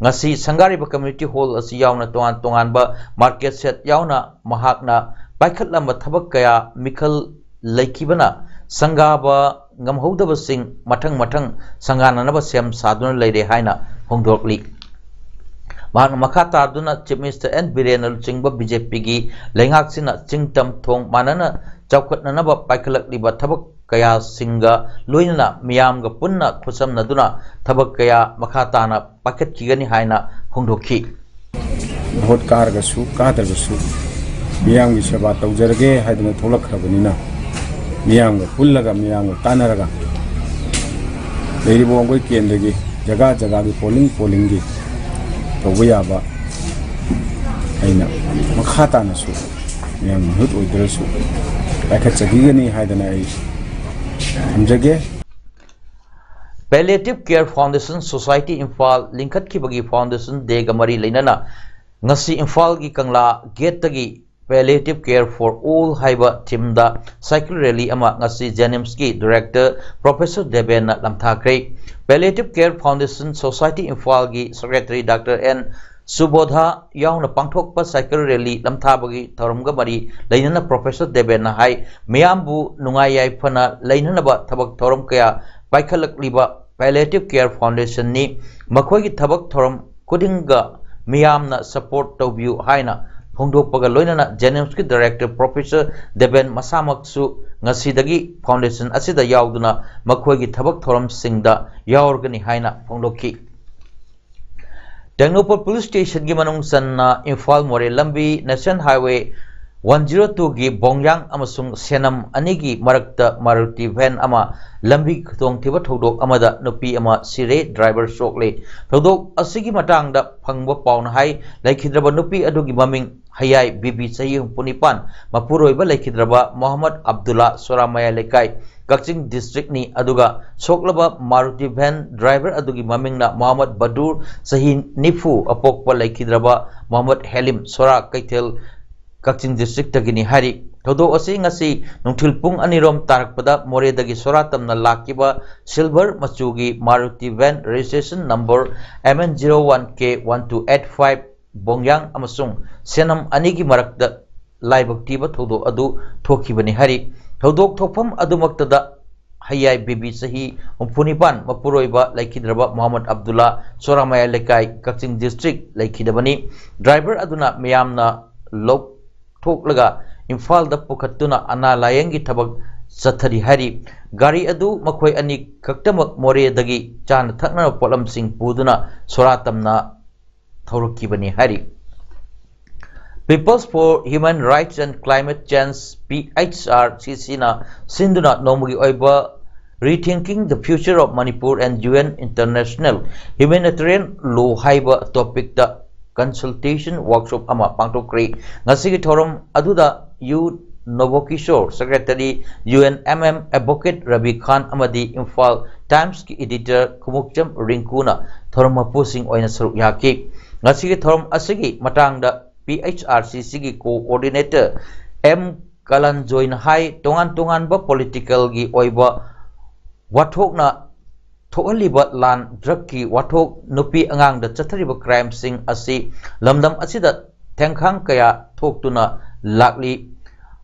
ꯉꯁꯤ ꯁꯪꯒꯥꯔꯤꯕ ꯀꯝꯃ꯭ꯌꯨꯅꯤꯇꯤ ꯍꯣꯜ ꯑꯁꯤ ꯌꯥꯎꯅ ꯇꯣꯉꯥꯟ ꯇꯣꯉꯥꯟꯕ ꯃꯥꯔꯀꯦꯠ ꯁꯦꯠ ꯌꯥꯎꯅ ꯃꯍꯥꯛꯅ ꯄꯥꯏꯈꯠꯂꯝꯕ ꯊꯕꯛ ꯀꯌꯥ ꯃꯤꯈꯜ ꯂꯩꯈꯤꯕꯅ ꯁꯪꯒꯥꯕ ꯉꯝꯍꯧꯗꯕꯁꯤꯡ ꯃꯊꯪ ꯃꯊꯪ ꯁꯪꯒꯥꯅꯅꯕ ꯁꯦꯝ ꯁꯥꯗꯨꯅ ꯂꯩꯔꯦ ꯍꯥꯏꯅ ꯐꯣꯡꯗꯣꯛꯂꯤ꯫ ꯃꯍꯥꯛꯅ ꯃꯈꯥ ꯇꯥꯗꯨꯅ ꯆꯤꯐ ꯃꯤꯅꯤꯁꯇꯔ ꯑꯦꯟ ꯕꯤꯔꯦꯟꯅ ꯂꯨꯆꯤꯡꯕ ꯕꯤ ꯖꯦ ꯄꯤꯒꯤ ꯂꯩꯉꯥꯛꯁꯤꯅ ꯆꯤꯡ ꯇꯝ ꯊꯣꯡ ꯃꯥꯟꯅꯅ ꯆꯥꯎꯈꯠꯅꯅꯕ ꯄꯥꯏꯈꯠꯂꯛꯂꯤꯕ ꯊꯕꯛ ꯀꯌꯥꯁꯤꯡꯒ ꯂꯣꯏꯅꯅ ꯃꯤꯌꯥꯝꯒ ꯄꯨꯟꯅ ꯈꯨꯠꯁꯝꯅꯗꯨꯅ ꯊꯕꯛ ꯀꯌꯥ ꯃꯈꯥ ꯇꯥꯅ ꯄꯥꯏꯈꯠꯈꯤꯒꯅꯤ ꯍꯥꯏꯅ ꯐꯣꯡꯗꯣꯛꯈꯤ꯫ ꯚꯣꯠ ꯀꯥꯔꯒꯁꯨ ꯀꯥꯗ꯭ꯔꯒꯁꯨ ꯃꯤꯌꯥꯝꯒꯤ ꯁꯦꯕꯥ ꯇꯧꯖꯔꯒꯦ ꯍꯥꯏꯗꯨꯅ ꯊꯣꯛꯂꯛꯈ꯭ꯔꯕꯅꯤꯅ, ꯃꯤꯌꯥꯝꯒ ꯄꯨꯜꯂꯒ, ꯃꯤꯌꯥꯝꯒ ꯇꯥꯟꯅꯔꯒ ꯂꯩꯔꯤꯕ ꯋꯥꯡꯒꯣꯏ ꯀꯦꯟꯗ꯭ꯔꯒꯤ ꯖꯒꯥ ꯖꯒꯥꯒꯤ ꯄꯣꯂꯤꯡ ꯄꯣꯂꯤꯡꯒꯤ ꯇꯧꯕ ꯌꯥꯕ ꯑꯩꯅ ꯃꯈꯥ ꯇꯥꯅꯁꯨ ꯃꯤꯌꯥꯝꯒꯤ ꯃꯤꯍꯨꯠ ꯑꯣꯏꯗ꯭ꯔꯁꯨ ꯄꯥꯏꯈꯠꯆꯈꯤꯒꯅꯤ ꯍꯥꯏꯗꯅ ꯑꯩ ꯊꯝꯖꯒꯦ꯫ Palliative Care Foundation Society Imphal ꯂꯤꯡꯈꯠꯈꯤꯕꯒꯤ ꯐꯥꯎꯟꯗꯦꯁꯟ ꯗꯦꯒ ꯃꯔꯤ ꯂꯩꯅꯅ ꯉꯁꯤ ꯏꯝꯐꯥꯜꯒꯤ ꯀꯪꯂꯥ ꯒꯦꯠꯇꯒꯤ Palliative Care for All ꯍꯥꯏꯕ ꯊꯤꯝꯗ ꯁꯥꯏꯀꯜ ꯔꯦꯂꯤ ꯑꯃ ꯉꯁꯤ ꯖꯦꯅꯤꯝꯁꯀꯤ ꯗꯤꯔꯦꯛꯇꯔ ꯄ꯭ꯔꯣꯐꯦꯁꯔ ꯗꯦꯕꯦꯟꯅ ꯂꯝꯊꯥꯈ꯭ꯔꯦ꯫ Palliative Care Foundation Society ꯏꯝꯐꯥꯜꯒꯤ ꯁꯦꯀ꯭ꯔꯦꯇꯔꯤ ꯗꯥꯛꯇꯔ ꯑꯦꯟ ꯁꯨꯕꯣꯙꯥ ꯌꯥꯎꯅ ꯄꯥꯡꯊꯣꯛꯄ ꯁꯥꯏꯀꯜ ꯔꯦꯂꯤ ꯂꯝꯊꯥꯕꯒꯤ ꯊꯧꯔꯝꯒ ꯃꯔꯤ ꯂꯩꯅꯅ ꯄ꯭ꯔꯣꯐꯦꯁꯔ ꯗꯦꯕꯦꯟꯅ ꯍꯥꯏ, ꯃꯤꯌꯥꯝꯕꯨ ꯅꯨꯡꯉꯥꯏ ꯌꯥꯏꯐꯅ ꯂꯩꯅꯅꯕ ꯊꯕꯛ ꯊꯧꯔꯝ ꯀꯌꯥ ꯄꯥꯏꯈꯠꯂꯛꯂꯤꯕ Palliative Care Foundationꯅꯤ꯫ ꯃꯈꯣꯏꯒꯤ ꯊꯕꯛ ꯊꯧꯔꯝ ꯈꯨꯗꯤꯡꯒ ꯃꯤꯌꯥꯝꯅ ꯁꯄꯣꯔꯠ ꯇꯧꯕꯤꯌꯨ ꯍꯥꯏꯅ ꯐꯣꯡꯗꯣꯛꯄꯒ ꯂꯣꯏꯅꯅ JNIMSꯀꯤ ꯗꯥꯏꯔꯦꯛꯇꯔ ꯄ꯭ꯔꯣꯐꯦꯁꯔ ꯗꯦꯕꯦꯟ ꯃꯁꯥꯃꯛꯁꯨ ꯉꯁꯤꯗꯒꯤ ꯐꯥꯎꯟꯗꯦꯁꯟ ꯑꯁꯤꯗ ꯌꯥꯎꯗꯨꯅ ꯃꯈꯣꯏꯒꯤ ꯊꯕꯛ ꯊꯧꯔꯝꯁꯤꯡꯗ ꯌꯥꯎꯔꯒꯅꯤ ꯍꯥꯏꯅ ꯐꯣꯡꯗꯣꯛꯈꯤ꯫ ꯇꯦꯡꯅꯧꯄꯜ ꯄꯨꯂꯤꯁ ꯁ꯭ꯇꯦꯁꯟꯒꯤ ꯃꯅꯨꯡ ꯆꯟꯅ ꯏꯝꯐꯥꯜ ꯃꯣꯔꯦ ꯂꯝꯕꯤ ꯅꯦꯁꯅꯦꯜ ꯍꯥꯏꯋꯦ ꯋꯥꯟ ꯖꯤꯔꯣ ꯇꯨꯒꯤ ꯕꯣꯡꯌꯥꯡ ꯑꯃꯁꯨꯡ ꯁꯦꯅꯝ ꯑꯅꯤꯒꯤ ꯃꯔꯛꯇ ꯃꯥꯔꯨꯇꯤ ꯚꯦꯟ ꯑꯃ ꯂꯝꯕꯤ ꯈꯨꯗꯣꯡꯊꯤꯕ ꯊꯧꯗꯣꯛ ꯑꯃꯗ ꯅꯨꯄꯤ ꯑꯃ ꯁꯤꯔꯦ, ꯗ꯭ꯔꯥꯏꯚꯔ ꯁꯣꯛꯂꯦ꯫ ꯊꯧꯗꯣꯛ ꯑꯁꯤꯒꯤ ꯃꯇꯥꯡꯗ ꯐꯪꯕ ꯄꯥꯎꯅ ꯍꯥꯏ, ꯂꯩꯈꯤꯗ꯭ꯔꯕ ꯅꯨꯄꯤ ꯑꯗꯨꯒꯤ ꯃꯃꯤꯡ ꯍꯌꯥꯏ ꯕꯤꯕꯤ, ꯆꯍꯤ ꯍꯨꯝꯐꯨ ꯅꯤꯄꯥꯟ, ꯃꯄꯨꯔꯣꯏꯕ ꯂꯩꯈꯤꯗ꯭ꯔꯕ ꯃꯣꯍꯝꯃꯗ ꯑꯕꯗꯨꯜꯂꯥ, ꯁꯣꯔꯥ ꯃꯌꯥꯏ ꯂꯩꯀꯥꯏ, ꯀꯛꯆꯤꯡ ꯗꯤꯁꯇ꯭ꯔꯤꯛꯅꯤ꯫ ꯑꯗꯨꯒ ꯁꯣꯛꯂꯕ ꯃꯥꯔꯨꯇꯤ ꯚꯦꯟ ꯗ꯭ꯔꯥꯏꯚꯔ ꯑꯗꯨꯒꯤ ꯃꯃꯤꯡꯅ ꯃꯣꯍꯝꯃꯗ ꯕꯗꯨꯔ, ꯆꯍꯤ ꯅꯤꯐꯨ, ꯑꯄꯣꯛꯄ ꯂꯩꯈꯤꯗ꯭ꯔꯕ ꯃꯣꯍꯝꯃꯗ ꯍꯦꯂꯤꯝ, ꯁꯣꯔꯥ ꯀꯩꯊꯦꯜ, ꯀꯛꯆꯤꯡ ꯗꯤꯁꯇ꯭ꯔꯤꯛꯇꯒꯤꯅꯤ ꯍꯥꯏꯔꯤ꯫ ꯊꯧꯗꯣꯛ ꯑꯁꯤ ꯉꯁꯤ ꯅꯨꯡꯊꯤꯜ ꯄꯨꯡ ꯑꯅꯤꯔꯣꯝ ꯇꯥꯔꯛꯄꯗ ꯃꯣꯔꯦꯗꯒꯤ ꯁꯣꯔꯥ ꯇꯝꯅ ꯂꯥꯛꯈꯤꯕ ꯁꯤꯜꯚꯔ ꯃꯆꯨꯒꯤ Maruti van, registration number M N zero one K one two eight five ꯕꯣꯡꯌꯥꯡ ꯑꯃꯁꯨꯡ ꯁꯦꯅꯝ ꯑꯅꯤꯒꯤ ꯃꯔꯛꯇ ꯂꯥꯏꯕꯛ ꯊꯤꯕ ꯊꯧꯗꯣꯛ ꯑꯗꯨ ꯊꯣꯛꯈꯤꯕꯅꯤ ꯍꯥꯏꯔꯤ꯫ ꯊꯧꯗꯣꯛ ꯊꯣꯛꯐꯝ ꯑꯗꯨꯃꯛꯇꯗ ꯍꯌꯥꯏ ꯕꯤꯕꯤ, ꯆꯍꯤ ꯍꯨꯝꯐꯨ ꯅꯤꯄꯥꯟ, ꯃꯄꯨꯔꯣꯏꯕ ꯂꯩꯈꯤꯗ꯭ꯔꯕ ꯃꯣꯍꯝꯃꯗ ꯑꯕꯗꯨꯜꯂꯥ, ꯁꯣꯔꯥꯃꯌꯥ ꯂꯩꯀꯥꯏ, ꯀꯛꯆꯤꯡ ꯗꯤꯁꯇ꯭ꯔꯤꯛ ꯂꯩꯈꯤꯗꯕꯅꯤ꯫ ꯗ꯭ꯔꯥꯏꯚꯔ ꯑꯗꯨꯅ ꯃꯤꯌꯥꯝꯅ ꯂꯧꯊꯣꯛꯂꯒ ꯏꯝꯐꯥꯜꯗ ꯄꯨꯈꯠꯇꯨꯅ ꯑꯅꯥ ꯂꯥꯌꯦꯡꯒꯤ ꯊꯕꯛ ꯆꯠꯊꯔꯤ ꯍꯥꯏꯔꯤ꯫ ꯒꯥꯔꯤ ꯑꯗꯨ ꯃꯈꯣꯏ ꯑꯅꯤ ꯈꯛꯇꯃꯛ ꯃꯣꯔꯦꯗꯒꯤ ꯆꯥꯅ ꯊꯛꯅꯕ ꯄꯣꯠꯂꯝꯁꯤꯡ ꯄꯨꯗꯨꯅ ꯁꯣꯔꯥ ꯇꯝꯅ ꯊꯧꯔꯛꯈꯤꯕꯅꯤ ꯍꯥꯏꯔꯤ꯫ People's for Human Rights and Climate Change, P H R C ꯁꯤꯅ ꯁꯤꯟꯗꯨꯅ ꯅꯣꯡꯃꯒꯤ ꯑꯣꯏꯕ Rethinking the Future of Manipur and U N International Humanitarian Law ꯍꯥꯏꯕ ꯇꯣꯄꯤꯛꯇ ꯀꯟꯁꯜꯇꯦꯁꯟ ꯋꯥꯔꯛꯁꯣꯞ ꯑꯃ ꯄꯥꯡꯊꯣꯛꯈ꯭ꯔꯤ꯫ ꯉꯁꯤꯒꯤ ꯊꯧꯔꯝ ꯑꯗꯨꯗ U Nobokishore, secretary, U N M M advocate Rabi Khan ꯑꯃꯗꯤ ꯏꯝꯐꯥꯜ ꯇꯥꯏꯝꯁꯀꯤ ꯏꯗꯤꯇꯔ ꯈꯨꯃꯨꯛꯆꯝ ꯔꯤꯡꯀꯨꯅ ꯊꯧꯔꯝ ꯃꯄꯨꯁꯤꯡ ꯑꯣꯏꯅ ꯁꯔꯨꯛ ꯌꯥꯈꯤ꯫ ꯉꯁꯤꯒꯤ ꯊꯧꯔꯝ ꯑꯁꯤꯒꯤ ꯃꯇꯥꯡꯗ ꯄꯤ ꯑꯩꯆ ꯑꯥꯔ ꯁꯤ ꯁꯤꯒꯤ ꯀꯣꯑꯣꯔꯗꯤꯅꯦꯇꯔ ꯑꯦꯝ ꯀꯂꯟꯖꯣꯏꯅ ꯍꯥꯏ, ꯇꯣꯉꯥꯟ ꯇꯣꯉꯥꯟꯕ ꯄꯣꯂꯤꯇꯤꯀꯦꯜꯒꯤ ꯑꯣꯏꯕ ꯋꯥꯊꯣꯛꯅ ꯊꯣꯛꯍꯜꯂꯤꯕ ꯂꯥꯟ, ꯗ꯭ꯔꯒꯀꯤ ꯋꯥꯊꯣꯛ, ꯅꯨꯄꯤ ꯑꯉꯥꯡꯗ ꯆꯠꯊꯔꯤꯕ ꯀ꯭ꯔꯥꯏꯝꯁꯤꯡ ꯑꯁꯤ ꯂꯝꯗꯝ ꯑꯁꯤꯗ ꯊꯦꯡꯈꯥꯡ ꯀꯌꯥ ꯊꯣꯛꯇꯨꯅ ꯂꯥꯛꯂꯤ꯫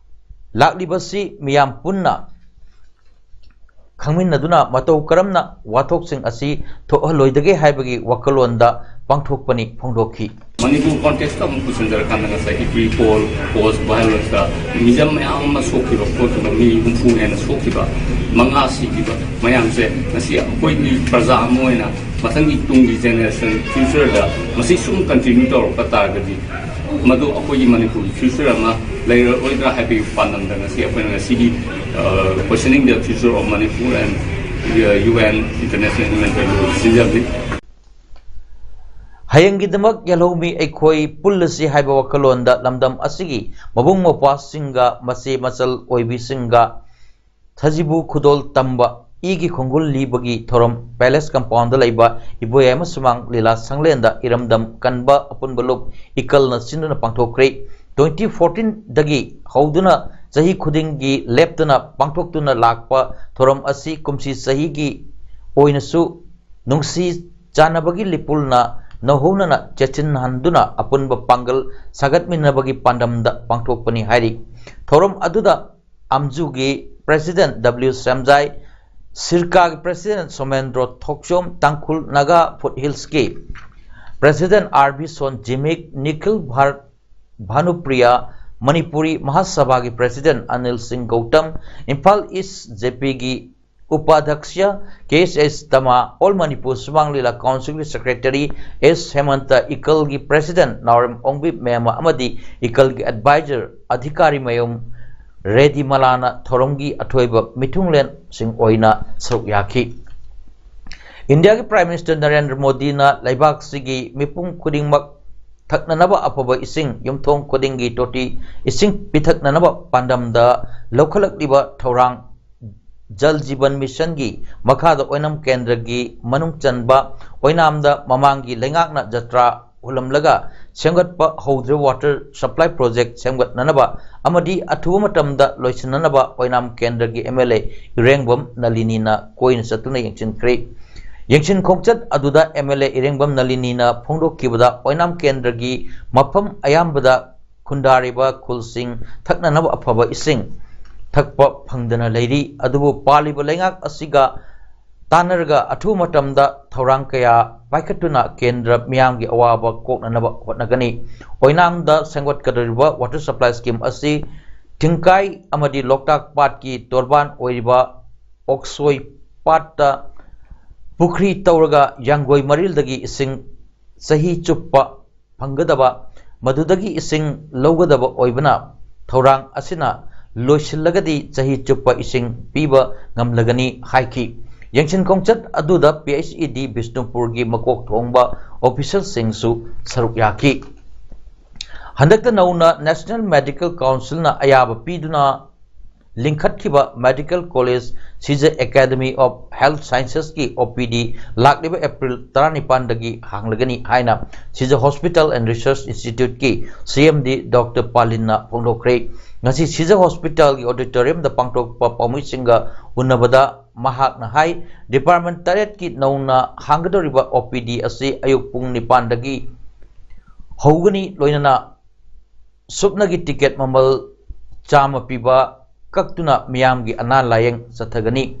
ꯂꯥꯛꯂꯤꯕꯁꯤ ꯃꯤꯌꯥꯝ ꯄꯨꯟꯅ ꯈꯪꯃꯤꯟꯅꯗꯨꯅ ꯃꯇꯧ ꯀꯔꯝꯅ ꯋꯥꯊꯣꯛꯁꯤꯡ ꯑꯁꯤ ꯊꯣꯛꯍꯜꯂꯣꯏꯗꯒꯦ ꯍꯥꯏꯕꯒꯤ ꯋꯥꯈꯜꯂꯣꯟꯗ ꯄꯥꯡꯊꯣꯛꯄꯅꯤ ꯐꯣꯡꯗꯣꯛꯈꯤ꯫ ꯃꯅꯤꯄꯨꯔ ꯀꯣꯟꯇꯦꯛꯁꯇ ꯑꯃꯨꯛ ꯄꯨꯁꯤꯟꯖꯔꯀꯥꯟꯗ ꯉꯁꯥꯏꯒꯤ ꯄ꯭ꯔꯤ ꯄꯣꯜ, ꯄꯣꯁ ꯚꯥꯏꯑꯣꯂꯦꯟꯁꯇ ꯃꯤꯖꯝ ꯃꯌꯥꯝ ꯑꯃ ꯁꯣꯛꯈꯤꯕ ꯈꯣꯠꯈꯤꯕ, ꯃꯤ ꯍꯨꯝꯐꯨ ꯍꯦꯟꯅ ꯁꯣꯛꯈꯤꯕ, ꯃꯉꯥ ꯁꯤꯈꯤꯕ ꯃꯌꯥꯝꯁꯦ ꯉꯁꯤ ꯑꯩꯈꯣꯏꯒꯤ ꯄ꯭ꯔꯖꯥ ꯑꯃ ꯑꯣꯏꯅ ꯃꯊꯪꯒꯤ ꯇꯨꯡꯒꯤ ꯖꯦꯅꯦꯔꯦꯁꯟ ꯐ꯭ꯌꯨꯆꯔꯗ ꯃꯁꯤ ꯁꯨꯝ ꯀꯟꯇꯤꯅ꯭ꯌꯨ ꯇꯧꯔꯛꯄ ꯇꯥꯔꯒꯗꯤ ꯃꯗꯨ ꯑꯩꯈꯣꯏꯒꯤ ꯃꯅꯤꯄꯨꯔꯒꯤ ꯐ꯭ꯌꯨꯆꯔ ꯑꯃ ꯂꯩꯔꯔꯣꯏꯗ꯭ꯔꯥ ꯍꯥꯏꯕꯒꯤ ꯄꯥꯟꯗꯝꯗ ꯉꯁꯤ ꯑꯩꯈꯣꯏꯅ ꯉꯁꯤꯒꯤ, ꯑ, Questioning the Future of Manipur and, ꯑ, U N International Humanitarian Law ꯁꯤꯟꯖꯕꯅꯤ꯫ ꯍꯌꯦꯡꯒꯤꯗꯃꯛ ꯌꯦꯜꯍꯧꯃꯤ ꯑꯩꯈꯣꯏ ꯄꯨꯜꯂꯁꯤ ꯍꯥꯏꯕ ꯋꯥꯈꯜꯂꯣꯟꯗ ꯂꯝꯗꯝ ꯑꯁꯤꯒꯤ ꯃꯕꯨꯡ ꯃꯧꯄ꯭ꯋꯥꯁꯤꯡꯒ ꯃꯆꯦ ꯃꯆꯜ ꯑꯣꯏꯕꯤꯁꯤꯡꯒ ꯁꯖꯤꯕꯨ ꯈꯨꯗꯣꯜ ꯇꯝꯕ ꯏꯒꯤ ꯈꯣꯡꯒꯨꯜ ꯂꯤꯕꯒꯤ ꯊꯧꯔꯝ ꯄꯦꯂꯦꯁ ꯀꯝꯄꯥꯎꯟꯗ ꯂꯩꯕ ꯏꯕꯣꯌꯥꯏꯃ ꯁꯨꯃꯥꯡ ꯂꯤꯂꯥ ꯁꯪꯂꯦꯟꯗ ꯏꯔꯝꯗꯝ ꯀꯟꯕ ꯑꯄꯨꯟꯕ ꯂꯨꯞ ꯏꯀꯜꯅ ꯁꯤꯟꯗꯨꯅ ꯄꯥꯡꯊꯣꯛꯈ꯭ꯔꯦ꯫ Twenty fourteen ꯗꯒꯤ ꯍꯧꯗꯨꯅ ꯆꯍꯤ ꯈꯨꯗꯤꯡꯒꯤ ꯂꯦꯞꯇꯅ ꯄꯥꯡꯊꯣꯛꯇꯨꯅ ꯂꯥꯛꯄ ꯊꯧꯔꯝ ꯑꯁꯤ ꯀꯨꯝꯁꯤ ꯆꯍꯤꯒꯤ ꯑꯣꯏꯅꯁꯨ ꯅꯨꯡꯁꯤ ꯆꯥꯟꯅꯕꯒꯤ ꯂꯤꯄꯨꯜꯅ ꯅꯧꯍꯧꯅꯅ ꯆꯦꯠꯁꯤꯟꯍꯟꯗꯨꯅ ꯑꯄꯨꯟꯕ ꯄꯥꯡꯒꯜ ꯁꯥꯒꯠꯃꯤꯟꯅꯕꯒꯤ ꯄꯥꯟꯗꯝꯗ ꯄꯥꯡꯊꯣꯛꯄꯅꯤ ꯍꯥꯏꯔꯤ꯫ ꯊꯧꯔꯝ ꯑꯗꯨꯗ ꯑꯝꯖꯨꯒꯤ ꯄ꯭ꯔꯦꯁꯤꯗꯦꯟꯠ ꯗꯕ꯭ꯂꯤꯎ ꯁꯦꯝꯖꯥꯏ, ꯁꯤꯔꯀꯥꯒꯤ ꯄ꯭ꯔꯦꯁꯤꯗꯦꯟꯠ ꯁꯣꯃꯦꯟꯗ꯭ꯔꯣ ꯊꯣꯛꯆꯣꯝ, ꯇꯥꯡꯈꯨꯜ ꯅꯥꯒꯥ ꯐꯨꯠꯍꯤꯜꯁꯀꯤ president R B Son Jimik, Nikhil Bharat Bhanupriya, Manipuri ꯃꯍꯥꯁꯚꯥꯒꯤ ꯄ꯭ꯔꯦꯁꯤꯗꯦꯟꯠ ꯑꯅꯤꯜ ꯁꯤꯡ ꯒꯧꯇꯝ, ꯏꯝꯐꯥꯜ ꯏꯁ ꯖꯦ ꯄꯤꯒꯤ ꯎꯄꯥꯙ꯭ꯌꯛꯁ ꯀꯦ ꯑꯦꯁ ꯑꯦꯁ ꯇꯃꯥ, ꯑꯣꯜ ꯃꯅꯤꯄꯨꯔ ꯁꯨꯃꯥꯡ ꯂꯤꯂꯥ ꯀꯥꯎꯟꯁꯤꯜꯒꯤ ꯁꯦꯀ꯭ꯔꯦꯇꯔꯤ ꯑꯦꯁ ꯍꯦꯃꯟꯇ, ꯏꯀꯜꯒꯤ ꯄ꯭ꯔꯦꯁꯤꯗꯦꯟꯠ ꯅꯥꯎꯔꯦꯝ ꯑꯣꯡꯕꯤ ꯃꯦꯝꯃ ꯑꯃꯗꯤ ꯏꯀꯜꯒꯤ ꯑꯦꯗꯚꯥꯏꯖꯔ ꯑꯙꯤꯀꯥꯔꯤ ꯃꯌꯨꯝ ꯔꯦꯗꯤꯃꯂꯥꯅ ꯊꯧꯔꯝꯒꯤ ꯑꯊꯣꯏꯕ ꯃꯤꯊꯨꯡꯂꯦꯟꯁꯤꯡ ꯑꯣꯏꯅ ꯁꯔꯨꯛ ꯌꯥꯈꯤ꯫ ꯏꯟꯗꯤꯌꯥꯒꯤ ꯄ꯭ꯔꯥꯏꯝ ꯃꯤꯅꯤꯁꯇꯔ ꯅꯔꯦꯟꯗ꯭ꯔ ꯃꯣꯗꯤꯅ ꯂꯩꯕꯥꯛꯁꯤꯒꯤ ꯃꯤꯄꯨꯝ ꯈꯨꯗꯤꯡꯃꯛ ꯊꯛꯅꯅꯕ ꯑꯐꯕ ꯏꯁꯤꯡ, ꯌꯨꯝꯊꯣꯡ ꯈꯨꯗꯤꯡꯒꯤ ꯇꯣꯇꯤ ꯏꯁꯤꯡ ꯄꯤꯊꯛꯅꯅꯕ ꯄꯥꯟꯗꯝꯗ ꯂꯧꯈꯠꯂꯛꯂꯤꯕ ꯊꯧꯔꯥꯡ ꯖꯜ ꯖꯤꯕꯟ ꯃꯤꯁꯟꯒꯤ ꯃꯈꯥꯗ ꯑꯣꯏꯅꯥꯝ ꯀꯦꯟꯗ꯭ꯔꯒꯤ ꯃꯅꯨꯡ ꯆꯟꯕ ꯑꯣꯏꯅꯥꯝꯗ ꯃꯃꯥꯡꯒꯤ ꯂꯩꯉꯥꯛꯅ ꯖꯇ꯭ꯔꯥ ꯍꯨꯜꯂꯝꯂꯒ ꯁꯦꯝꯒꯠꯄ ꯍꯧꯗ꯭ꯔꯤꯕ ꯋꯥꯇꯔ ꯁꯄ꯭ꯂꯥꯏ ꯄ꯭ꯔꯣꯖꯦꯛ ꯁꯦꯝꯒꯠꯅꯅꯕ ꯑꯃꯗꯤ ꯑꯊꯨꯕ ꯃꯇꯝꯗ ꯂꯣꯏꯁꯤꯟꯅꯅꯕ ꯑꯣꯏꯅꯥꯝ ꯀꯦꯟꯗ꯭ꯔꯒꯤ ꯑꯦꯝ ꯑꯦꯜ ꯑꯦ ꯏꯔꯦꯡꯕꯝ ꯅꯂꯤꯅꯤꯅ ꯀꯣꯏꯅ ꯆꯠꯇꯨꯅ ꯌꯦꯡꯁꯤꯟꯈ꯭ꯔꯦ꯫ ꯌꯦꯡꯁꯤꯟ ꯈꯣꯡꯆꯠ ꯑꯗꯨꯗ ꯑꯦꯝ ꯑꯦꯜ ꯑꯦ ꯏꯔꯦꯡꯕꯝ ꯅꯂꯤꯅꯤꯅ ꯐꯣꯡꯗꯣꯛꯈꯤꯕꯗ ꯑꯣꯏꯅꯥꯝ ꯀꯦꯟꯗ꯭ꯔꯒꯤ ꯃꯐꯝ ꯑꯌꯥꯝꯕꯗ ꯈꯨꯟꯗꯥꯔꯤꯕ ꯈꯨꯜꯁꯤꯡ ꯊꯛꯅꯅꯕ ꯑꯐꯕ ꯏꯁꯤꯡ ꯊꯛꯄ ꯐꯪꯗꯅ ꯂꯩꯔꯤ꯫ ꯑꯗꯨꯕꯨ ꯄꯥꯜꯂꯤꯕ ꯂꯩꯉꯥꯛ ꯑꯁꯤꯒ ꯇꯥꯟꯅꯔꯒ ꯑꯊꯨꯕ ꯃꯇꯝꯗ ꯊꯧꯔꯥꯡ ꯀꯌꯥ ꯄꯥꯏꯈꯠꯇꯨꯅ ꯀꯦꯟꯗ꯭ꯔ ꯃꯤꯌꯥꯝꯒꯤ ꯑꯋꯥꯕ ꯀꯣꯛꯅꯅꯕ ꯍꯣꯠꯅꯒꯅꯤ꯫ ꯑꯣꯏꯅꯥꯝꯗ ꯁꯦꯝꯒꯠꯀꯗꯧꯔꯤꯕ water supply scheme ꯑꯁꯤ ꯊꯤꯡꯀꯥꯏ ꯑꯃꯗꯤ ꯂꯣꯛꯇꯥꯛ ꯄꯥꯠꯀꯤ ꯇꯣꯔꯕꯥꯟ ꯑꯣꯏꯔꯤꯕ ꯑꯣꯛꯁꯣꯏ ꯄꯥꯠꯇ ꯄꯨꯈ꯭ꯔꯤ ꯇꯧꯔꯒ ꯌꯥꯡꯒꯣꯏ ꯃꯔꯤꯜꯗꯒꯤ ꯏꯁꯤꯡ ꯆꯍꯤ ꯆꯨꯞꯄ ꯐꯪꯒꯗꯕ, ꯃꯗꯨꯗꯒꯤ ꯏꯁꯤꯡ ꯂꯧꯒꯗꯕ ꯑꯣꯏꯕꯅ, ꯊꯧꯔꯥꯡ ꯑꯁꯤꯅ ꯂꯣꯏꯁꯤꯜꯂꯒꯗꯤ ꯆꯍꯤ ꯆꯨꯞꯄ ꯏꯁꯤꯡ ꯄꯤꯕ ꯉꯝꯂꯒꯅꯤ ꯍꯥꯏꯈꯤ꯫ ꯌꯦꯡꯁꯤꯟ ꯈꯣꯡꯆꯠ ꯑꯗꯨꯗ ꯄꯤ ꯑꯩꯆ ꯏ ꯗꯤ ꯕꯤꯁꯅꯨꯄꯨꯔꯒꯤ ꯃꯀꯣꯛ ꯊꯣꯡꯕ ꯑꯣꯐꯤꯁꯤꯌꯦꯜꯁꯤꯡꯁꯨ ꯁꯔꯨꯛ ꯌꯥꯈꯤ꯫ ꯍꯟꯗꯛꯇ ꯅꯧꯅ National Medical Councilꯅ ꯑꯌꯥꯕ ꯄꯤꯗꯨꯅ ꯂꯤꯡꯈꯠꯈꯤꯕ Medical College Sijha Academy of Health Sciences ꯀꯤ ꯑꯣ ꯄꯤ ꯗꯤ ꯂꯥꯛꯂꯤꯕ ꯑꯦꯄ꯭ꯔꯤꯜ ꯇꯔꯥꯅꯤꯄꯥꯟꯗꯒꯤ ꯍꯥꯡꯂꯒꯅꯤ ꯍꯥꯏꯅ Sijha Hospital and Research Institute ꯀꯤ ꯁꯤ ꯑꯦꯝ ꯗꯤ ꯗꯣꯛꯇꯔ ꯄꯥꯂꯤꯟꯅ ꯐꯣꯡꯗꯣꯛꯈ꯭ꯔꯦ꯫ ꯉꯁꯤ Sijha Hospital ꯒꯤ auditorium ꯗ ꯄꯥꯡꯊꯣꯛꯄ ꯄꯥꯎꯃꯤꯁꯤꯡꯒ ꯎꯅꯕꯗ ꯃꯍꯥꯛꯅ ꯍꯥꯏ, department ꯇꯔꯦꯠꯀꯤ ꯅꯧꯅ ꯍꯥꯡꯒꯗꯧꯔꯤꯕ ꯑꯣ ꯄꯤ ꯗꯤ ꯑꯁꯤ ꯑꯌꯨꯛ ꯄꯨꯡ ꯅꯤꯄꯥꯟꯗꯒꯤ ꯍꯧꯒꯅꯤ, ꯂꯣꯏꯅꯅ ꯁꯨꯞꯅꯒꯤ ꯇꯤꯀꯦꯠ ꯃꯃꯜ ꯆꯥꯝꯃ ꯄꯤꯕ ꯀꯛꯇꯨꯅ ꯃꯤꯌꯥꯝꯒꯤ ꯑꯅꯥ ꯂꯥꯌꯦꯡ ꯆꯠꯊꯒꯅꯤ꯫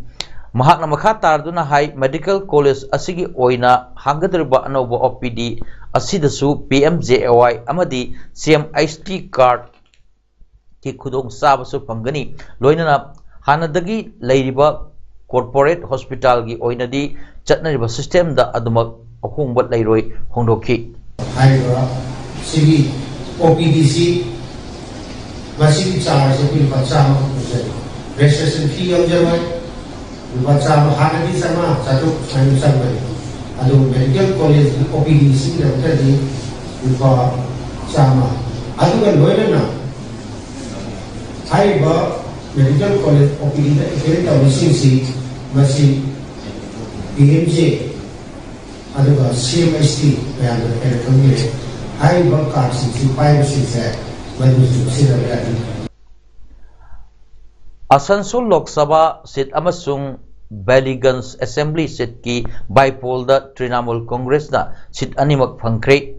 ꯃꯍꯥꯛꯅ ꯃꯈꯥ ꯇꯥꯔꯗꯨꯅ ꯍꯥꯏ, Medical College ꯑꯁꯤꯒꯤ ꯑꯣꯏꯅ ꯍꯥꯡꯒꯗꯧꯔꯤꯕ ꯑꯅꯧꯕ ꯑꯣ ꯄꯤ ꯗꯤ ꯑꯁꯤꯗꯁꯨ ꯄꯤ ꯑꯦꯝ ꯖꯦ ꯑꯦ ꯋꯥꯏ ꯑꯃꯗꯤ ꯁꯤ ꯑꯦꯝ ꯑꯩꯆ ꯇꯤ card ꯀꯤ ꯈꯨꯗꯣꯡꯆꯥꯕꯁꯨ ꯐꯪꯒꯅꯤ꯫ ꯂꯣꯏꯅꯅ ꯍꯥꯟꯅꯗꯒꯤ ꯂꯩꯔꯤꯕ corporate hospital ꯒꯤ ꯑꯣꯏꯅꯗꯤ ꯆꯠꯅꯔꯤꯕ system ꯗ ꯑꯗꯨꯃꯛ ꯑꯍꯣꯡꯕ ꯂꯩꯔꯣꯏ ꯐꯣꯡꯗꯣꯛꯈꯤ꯫ ꯍꯥꯏꯔꯤꯕ ꯁꯤꯒꯤ ꯑꯣ ꯄꯤ ꯗꯤ ꯁꯤ, ꯃꯁꯤꯒꯤ charge ꯑꯩꯈꯣꯏ ꯂꯨꯄꯥ ꯆꯥꯝꯃ ꯈꯛ ꯂꯧꯖꯩ꯫ Registration fee ꯌꯥꯎꯖꯔꯣꯏ꯫ ꯂꯨꯄꯥ ꯆꯥꯝꯃ, ꯍꯥꯟꯅꯗꯤ ꯆꯥꯝꯃꯉꯥ, ꯆꯥꯇ꯭ꯔꯨꯛ ꯁꯨꯃꯥꯏꯅ ꯆꯪꯕꯅꯤ꯫ ꯑꯗꯨꯕꯨ medical college ꯀꯤ ꯑꯣ ꯄꯤ ꯗꯤ ꯁꯤꯒꯤꯗꯃꯛꯇꯗꯤ ꯂꯨꯄꯥ ꯆꯥꯝꯃ꯫ ꯑꯗꯨꯒ ꯂꯣꯏꯅꯅ ꯍꯥꯏꯔꯤꯕ medical college ꯑꯣ ꯄꯤ ꯗꯤ ꯗ avail ꯇꯧꯔꯤꯁꯤꯡꯁꯤ ꯃꯁꯤ ꯄꯤ ꯑꯦꯝ ꯖꯦ ꯑꯗꯨꯒ ꯁꯤ ꯑꯦꯝ ꯑꯩꯆ ꯇꯤ ꯃꯌꯥꯝꯅ ꯍꯦꯟꯅ ꯈꯪꯕꯤꯔꯦ꯫ ꯍꯥꯏꯔꯤꯕ card ꯁꯤꯡꯁꯤ ꯄꯥꯏꯕꯁꯤꯡꯁꯦ ꯃꯗꯨꯁꯨ ꯁꯤꯖꯤꯟꯅꯕ ꯌꯥꯅꯤ꯫ ꯑꯁꯟꯁꯣꯜ ꯂꯣꯛ ꯁꯚꯥ seat ꯑꯃꯁꯨꯡ ꯕꯦꯂꯤꯒꯟꯖ Assembly seat ꯀꯤ by poll the Trinamool ꯀꯣꯡꯒ꯭ꯔꯦꯁꯅ seat ꯑꯅꯤꯃꯛ ꯐꯪꯈ꯭ꯔꯦ꯫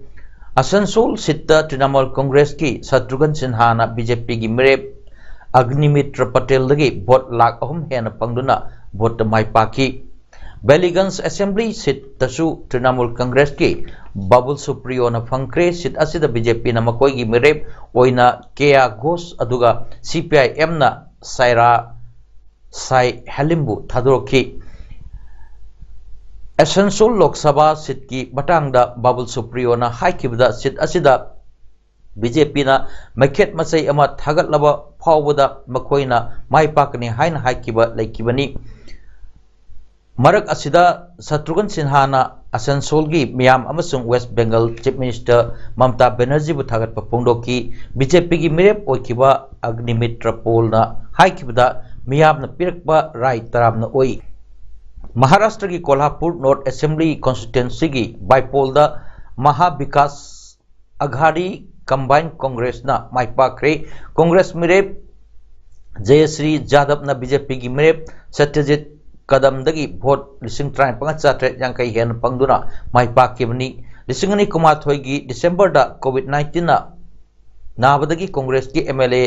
ꯑꯁꯟꯁꯣꯜ seat ꯇ ꯇ꯭ꯔꯤꯅꯥꯃꯨꯜ ꯀꯣꯡꯒ꯭ꯔꯦꯁꯀꯤ ꯁꯇ꯭ꯔꯨꯘꯟ ꯁꯤꯟꯍꯥꯅ ꯕꯤ ꯖꯦ ꯄꯤꯒꯤ ꯃꯤꯔꯦꯞ ꯑꯒꯅꯤꯃꯤꯇ꯭ꯔ ꯄꯇꯦꯜꯗꯒꯤ ꯚꯣꯠ ꯂꯥꯈ ꯑꯍꯨꯝ ꯍꯦꯟꯅ ꯐꯪꯗꯨꯅ ꯚꯣꯠꯇ ꯃꯥꯏ ꯄꯥꯛꯈꯤ꯫ ꯕꯦꯂꯤꯒꯟꯖ ꯑꯦꯁꯦꯝꯕ꯭ꯂꯤ ꯁꯤꯠꯇꯁꯨ ꯇ꯭ꯔꯤꯅꯥꯃꯨꯜ ꯀꯪꯒ꯭ꯔꯦꯁꯀꯤ ꯕꯥꯕꯨꯜ ꯁꯨꯄ꯭ꯔꯤꯌꯣꯅ ꯐꯪꯈ꯭ꯔꯦ꯫ ꯁꯤꯠ ꯑꯁꯤꯗ ꯕꯤ ꯖꯦ ꯄꯤꯅ ꯃꯈꯣꯏꯒꯤ ꯃꯤꯔꯦꯞ ꯑꯣꯏꯅ ꯀꯦ ꯑꯥꯔ ꯘꯣꯁ, ꯑꯗꯨꯒ ꯁꯤ ꯄꯤ ꯑꯥꯏ ꯑꯦꯝꯅ ꯁꯥꯏꯔꯥ ꯁꯥꯏ ꯍꯦꯂꯤꯝꯕꯨ ꯊꯥꯗꯣꯔꯛꯈꯤ꯫ ꯑꯁꯟꯁꯣꯜ ꯂꯣꯛ ꯁꯚꯥ ꯁꯤꯠꯀꯤ ꯃꯇꯥꯡꯗ ꯕꯥꯕꯨꯜ ꯁꯨꯄ꯭ꯔꯤꯌꯣꯅ ꯍꯥꯏꯈꯤꯕꯗ, ꯁꯤꯠ ꯑꯁꯤꯗ ꯕꯤ ꯖꯦ ꯄꯤꯅ ꯃꯩꯈꯦꯠ ꯃꯆꯩ ꯑꯃ ꯊꯥꯒꯠꯂꯕ ꯐꯥꯎꯕꯗ ꯃꯈꯣꯏꯅ ꯃꯥꯏ ꯄꯥꯛꯀꯅꯤ ꯍꯥꯏꯅ ꯍꯥꯏꯈꯤꯕ ꯂꯩꯈꯤꯕꯅꯤ꯫ ꯃꯔꯛ ꯑꯁꯤꯗ ꯁꯇ꯭ꯔꯨꯘꯟ ꯁꯤꯟꯍꯥꯅ ꯑꯁꯟꯁꯣꯜꯒꯤ ꯃꯤꯌꯥꯝ ꯑꯃꯁꯨꯡ ꯋꯦꯁ꯭ꯠ ꯕꯦꯡꯒꯜ ꯆꯤꯐ ꯃꯤꯅꯤꯁꯇꯔ ꯃꯃꯇꯥ ꯕꯦꯅꯔꯖꯤꯕꯨ ꯊꯥꯒꯠꯄ ꯐꯣꯡꯗꯣꯛꯈꯤ꯫ ꯕꯤ ꯖꯦ ꯄꯤꯒꯤ ꯃꯤꯔꯦꯞ ꯑꯣꯏꯈꯤꯕ ꯑꯒꯅꯤꯃꯤꯇ꯭ꯔ ꯄꯣꯜꯅ ꯍꯥꯏꯈꯤꯕꯗ, ꯃꯤꯌꯥꯝꯅ ꯄꯤꯔꯛꯄ ꯔꯥꯏ ꯇꯔꯥꯝꯅ ꯑꯣꯏ꯫ ꯃꯍꯥꯔꯥꯁꯇ꯭ꯔꯒꯤ ꯀꯣꯜꯍꯥꯄꯨꯔ ꯅꯣꯔꯊ ꯑꯦꯁꯦꯝꯕ꯭ꯂꯤ ꯀꯣꯟꯁꯇꯤꯇ꯭ꯋꯦꯟꯁꯤꯒꯤ ꯕꯥꯏꯄꯣꯜꯗ ꯃꯍꯥꯕꯤꯀꯥꯁ ꯑꯘꯥꯗꯤ ꯀꯝꯕꯥꯏꯟ ꯀꯪꯒ꯭ꯔꯦꯁꯅ ꯃꯥꯏ ꯄꯥꯛꯈ꯭ꯔꯦ꯫ ꯀꯪꯒ꯭ꯔꯦꯁ ꯃꯤꯔꯦꯞ ꯖꯌꯁ꯭ꯔꯤ ꯖꯥꯗꯕꯅ ꯕꯤ ꯖꯦ ꯄꯤꯒꯤ ꯃꯤꯔꯦꯞ ꯁꯇ꯭ꯌꯖꯤꯠ ꯀꯗꯝꯗꯒꯤ ꯚꯣꯠ ꯂꯤꯁꯤꯡ ꯇꯔꯥꯅꯤꯄꯥꯟ ꯆꯥꯇ꯭ꯔꯦꯠ ꯌꯥꯡꯈꯩ ꯍꯦꯟꯅ ꯐꯪꯗꯨꯅ ꯃꯥꯏ ꯄꯥꯛꯈꯤꯕꯅꯤ꯫ ꯂꯤꯁꯤꯡ ꯑꯅꯤ ꯀꯨꯟꯃꯥꯊꯣꯏꯒꯤ ꯗꯤꯁꯦꯝꯕꯔꯗ ꯀꯣꯚꯤꯗ ꯅꯥꯏꯟꯇꯤꯟꯅ ꯅꯥꯕꯗꯒꯤ ꯀꯪꯒ꯭ꯔꯦꯁꯀꯤ M L A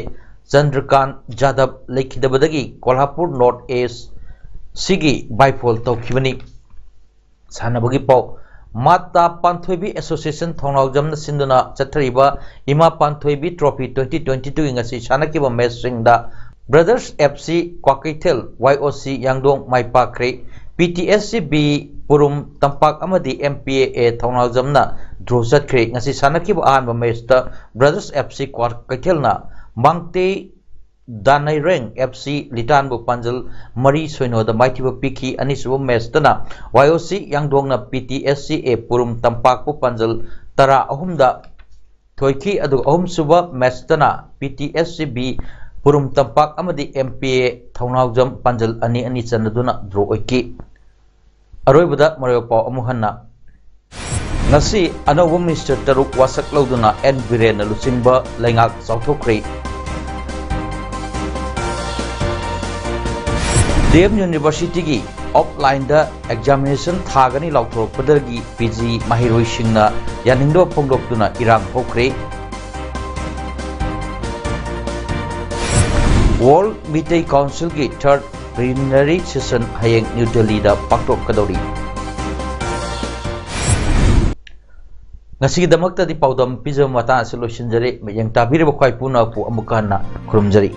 Chandrakant Jadhav ꯂꯩꯈꯤꯗꯕꯗꯒꯤ ꯀꯣꯜꯍꯥꯄꯨꯔ ꯅꯣꯔꯊ ꯏꯁ꯭ꯠ ꯁꯤꯒꯤ ꯕꯥꯏꯄꯣꯜ ꯇꯧꯈꯤꯕꯅꯤ꯫ ꯁꯥꯟꯅꯕꯒꯤ ꯄꯥꯎ꯫ ꯃꯥꯇꯥ ꯄꯥꯟꯊꯣꯏꯕꯤ ꯑꯦꯁꯣꯁꯤꯌꯦꯁꯟ ꯊꯧꯅꯥꯎꯖꯝꯅ ꯁꯤꯟꯗꯨꯅ ꯆꯠꯊꯔꯤꯕ ꯏꯃꯥ ꯄꯥꯟꯊꯣꯏꯕꯤ ꯇ꯭ꯔꯣꯐꯤ ꯇ꯭ꯋꯦꯟꯇꯤ ꯇ꯭ꯋꯦꯟꯇꯤ ꯇꯨꯒꯤ ꯉꯁꯤ ꯁꯥꯟꯅꯈꯤꯕ ꯃꯦꯆꯁꯤꯡꯗ ꯕ꯭ꯔꯗꯔꯁ ꯑꯦꯐ ꯁꯤ ꯀ꯭ꯋꯥꯀꯩꯊꯦꯜ, ꯋꯥꯏ ꯑꯣ ꯁꯤ ꯌꯥꯡꯗꯣꯡ ꯃꯥꯏ ꯄꯥꯛꯈ꯭ꯔꯦ꯫ P T S C B ꯄꯨꯔꯨꯝ ꯇꯝꯄꯥꯛ ꯑꯃꯗꯤ ꯑꯦꯝ ꯄꯤ ꯑꯦ ꯑꯦ ꯊꯧꯅꯥꯎꯖꯝꯅ ꯗ꯭ꯔꯣ ꯆꯠꯈ꯭ꯔꯦ꯫ ꯉꯁꯤ ꯁꯥꯟꯅꯈꯤꯕ ꯑꯍꯥꯟꯕ ꯃꯦꯆꯇ brothers F C ꯀ꯭ꯋꯥꯀꯩꯊꯦꯜꯅ Mangte ꯗꯥꯅꯩꯔꯦꯡ F C ꯂꯤꯇꯥꯟꯕꯨ ꯄꯥꯟꯖꯜ ꯃꯔꯤ ꯁꯣꯏꯅꯣꯗ ꯃꯥꯏꯊꯤꯕ ꯄꯤꯈꯤ꯫ ꯑꯅꯤꯁꯨꯕ ꯃꯦꯆꯇꯅ ꯋꯥꯏ ꯑꯣ ꯁꯤ ꯌꯥꯡꯗꯣꯡꯅ ꯄꯤ ꯇꯤ ꯑꯦꯁ ꯁꯤ ꯑꯦ ꯄꯨꯔꯨꯝ ꯇꯝꯄꯥꯛꯄꯨ ꯄꯥꯟꯖꯜ ꯇꯔꯥ ꯑꯍꯨꯝꯗ ꯊꯣꯏꯈꯤ, ꯑꯗꯨꯒ ꯑꯍꯨꯝꯁꯨꯕ ꯃꯦꯆꯇꯅ P T S C B ꯄꯨꯔꯨꯝ ꯇꯝꯄꯥꯛ ꯑꯃꯗꯤ ꯑꯦꯝ ꯄꯤ ꯑꯦ ꯊꯧꯅꯥꯎꯖꯝ ꯄꯥꯟꯖꯜ ꯑꯅꯤ ꯑꯅꯤ ꯆꯟꯅꯗꯨꯅ ꯗ꯭ꯔꯣ ꯑꯣꯏꯈꯤ꯫ ꯑꯔꯣꯏꯕꯗ ꯃꯔꯨꯑꯣꯏꯕ ꯄꯥꯎ ꯑꯃꯨꯛ ꯍꯟꯅ꯫ ꯉꯁꯤ ꯑꯅꯧꯕ ꯃꯤꯅꯤꯁꯇꯔ ꯇꯔꯨꯛ ꯋꯥꯁꯛ ꯂꯧꯗꯨꯅ ꯑꯦꯟ ꯕꯤꯔꯦꯟꯅ ꯂꯨꯆꯤꯡꯕ ꯂꯩꯉꯥꯛ ꯆꯥꯎꯊꯣꯛꯈ꯭ꯔꯦ꯫ ꯗꯤ ꯑꯦꯝ ꯌꯨꯅꯤꯚꯔꯁꯤꯇꯤꯒꯤ ꯑꯣꯐꯂꯥꯏꯟꯗ ꯑꯦꯛꯖꯥꯃꯤꯅꯦꯁꯟ ꯊꯥꯒꯅꯤ ꯂꯥꯎꯊꯣꯔꯛꯄꯗꯒꯤ ꯄꯤ ꯖꯤ ꯃꯍꯩꯔꯣꯏꯁꯤꯡꯅ ꯌꯥꯅꯤꯡꯗꯕ ꯐꯣꯡꯗꯣꯛꯇꯨꯅ ꯏꯔꯥꯡ ꯍꯧꯈ꯭ꯔꯦ꯫ World Meitei Councilꯒꯤ third plenary session ꯍꯌꯦꯡ ꯅ꯭ꯌꯨ ꯗꯦꯜꯂꯤꯗ ꯄꯥꯡꯊꯣꯛꯀꯗꯧꯔꯤ꯫ ꯉꯁꯤꯒꯤꯗꯃꯛꯇꯗꯤ ꯄꯥꯎꯗꯝ ꯄꯤꯖꯕ ꯃꯇꯥꯡ ꯑꯁꯤ ꯂꯣꯏꯁꯤꯟꯖꯔꯦ꯫ ꯃꯤꯠꯌꯦꯡ ꯇꯥꯕꯤꯔꯤꯕ ꯈ꯭ꯋꯥꯏ ꯄꯨꯝꯅꯃꯛꯄꯨ ꯑꯃꯨꯛꯀ ꯍꯟꯅ ꯈꯨꯔꯨꯝꯖꯔꯤ꯫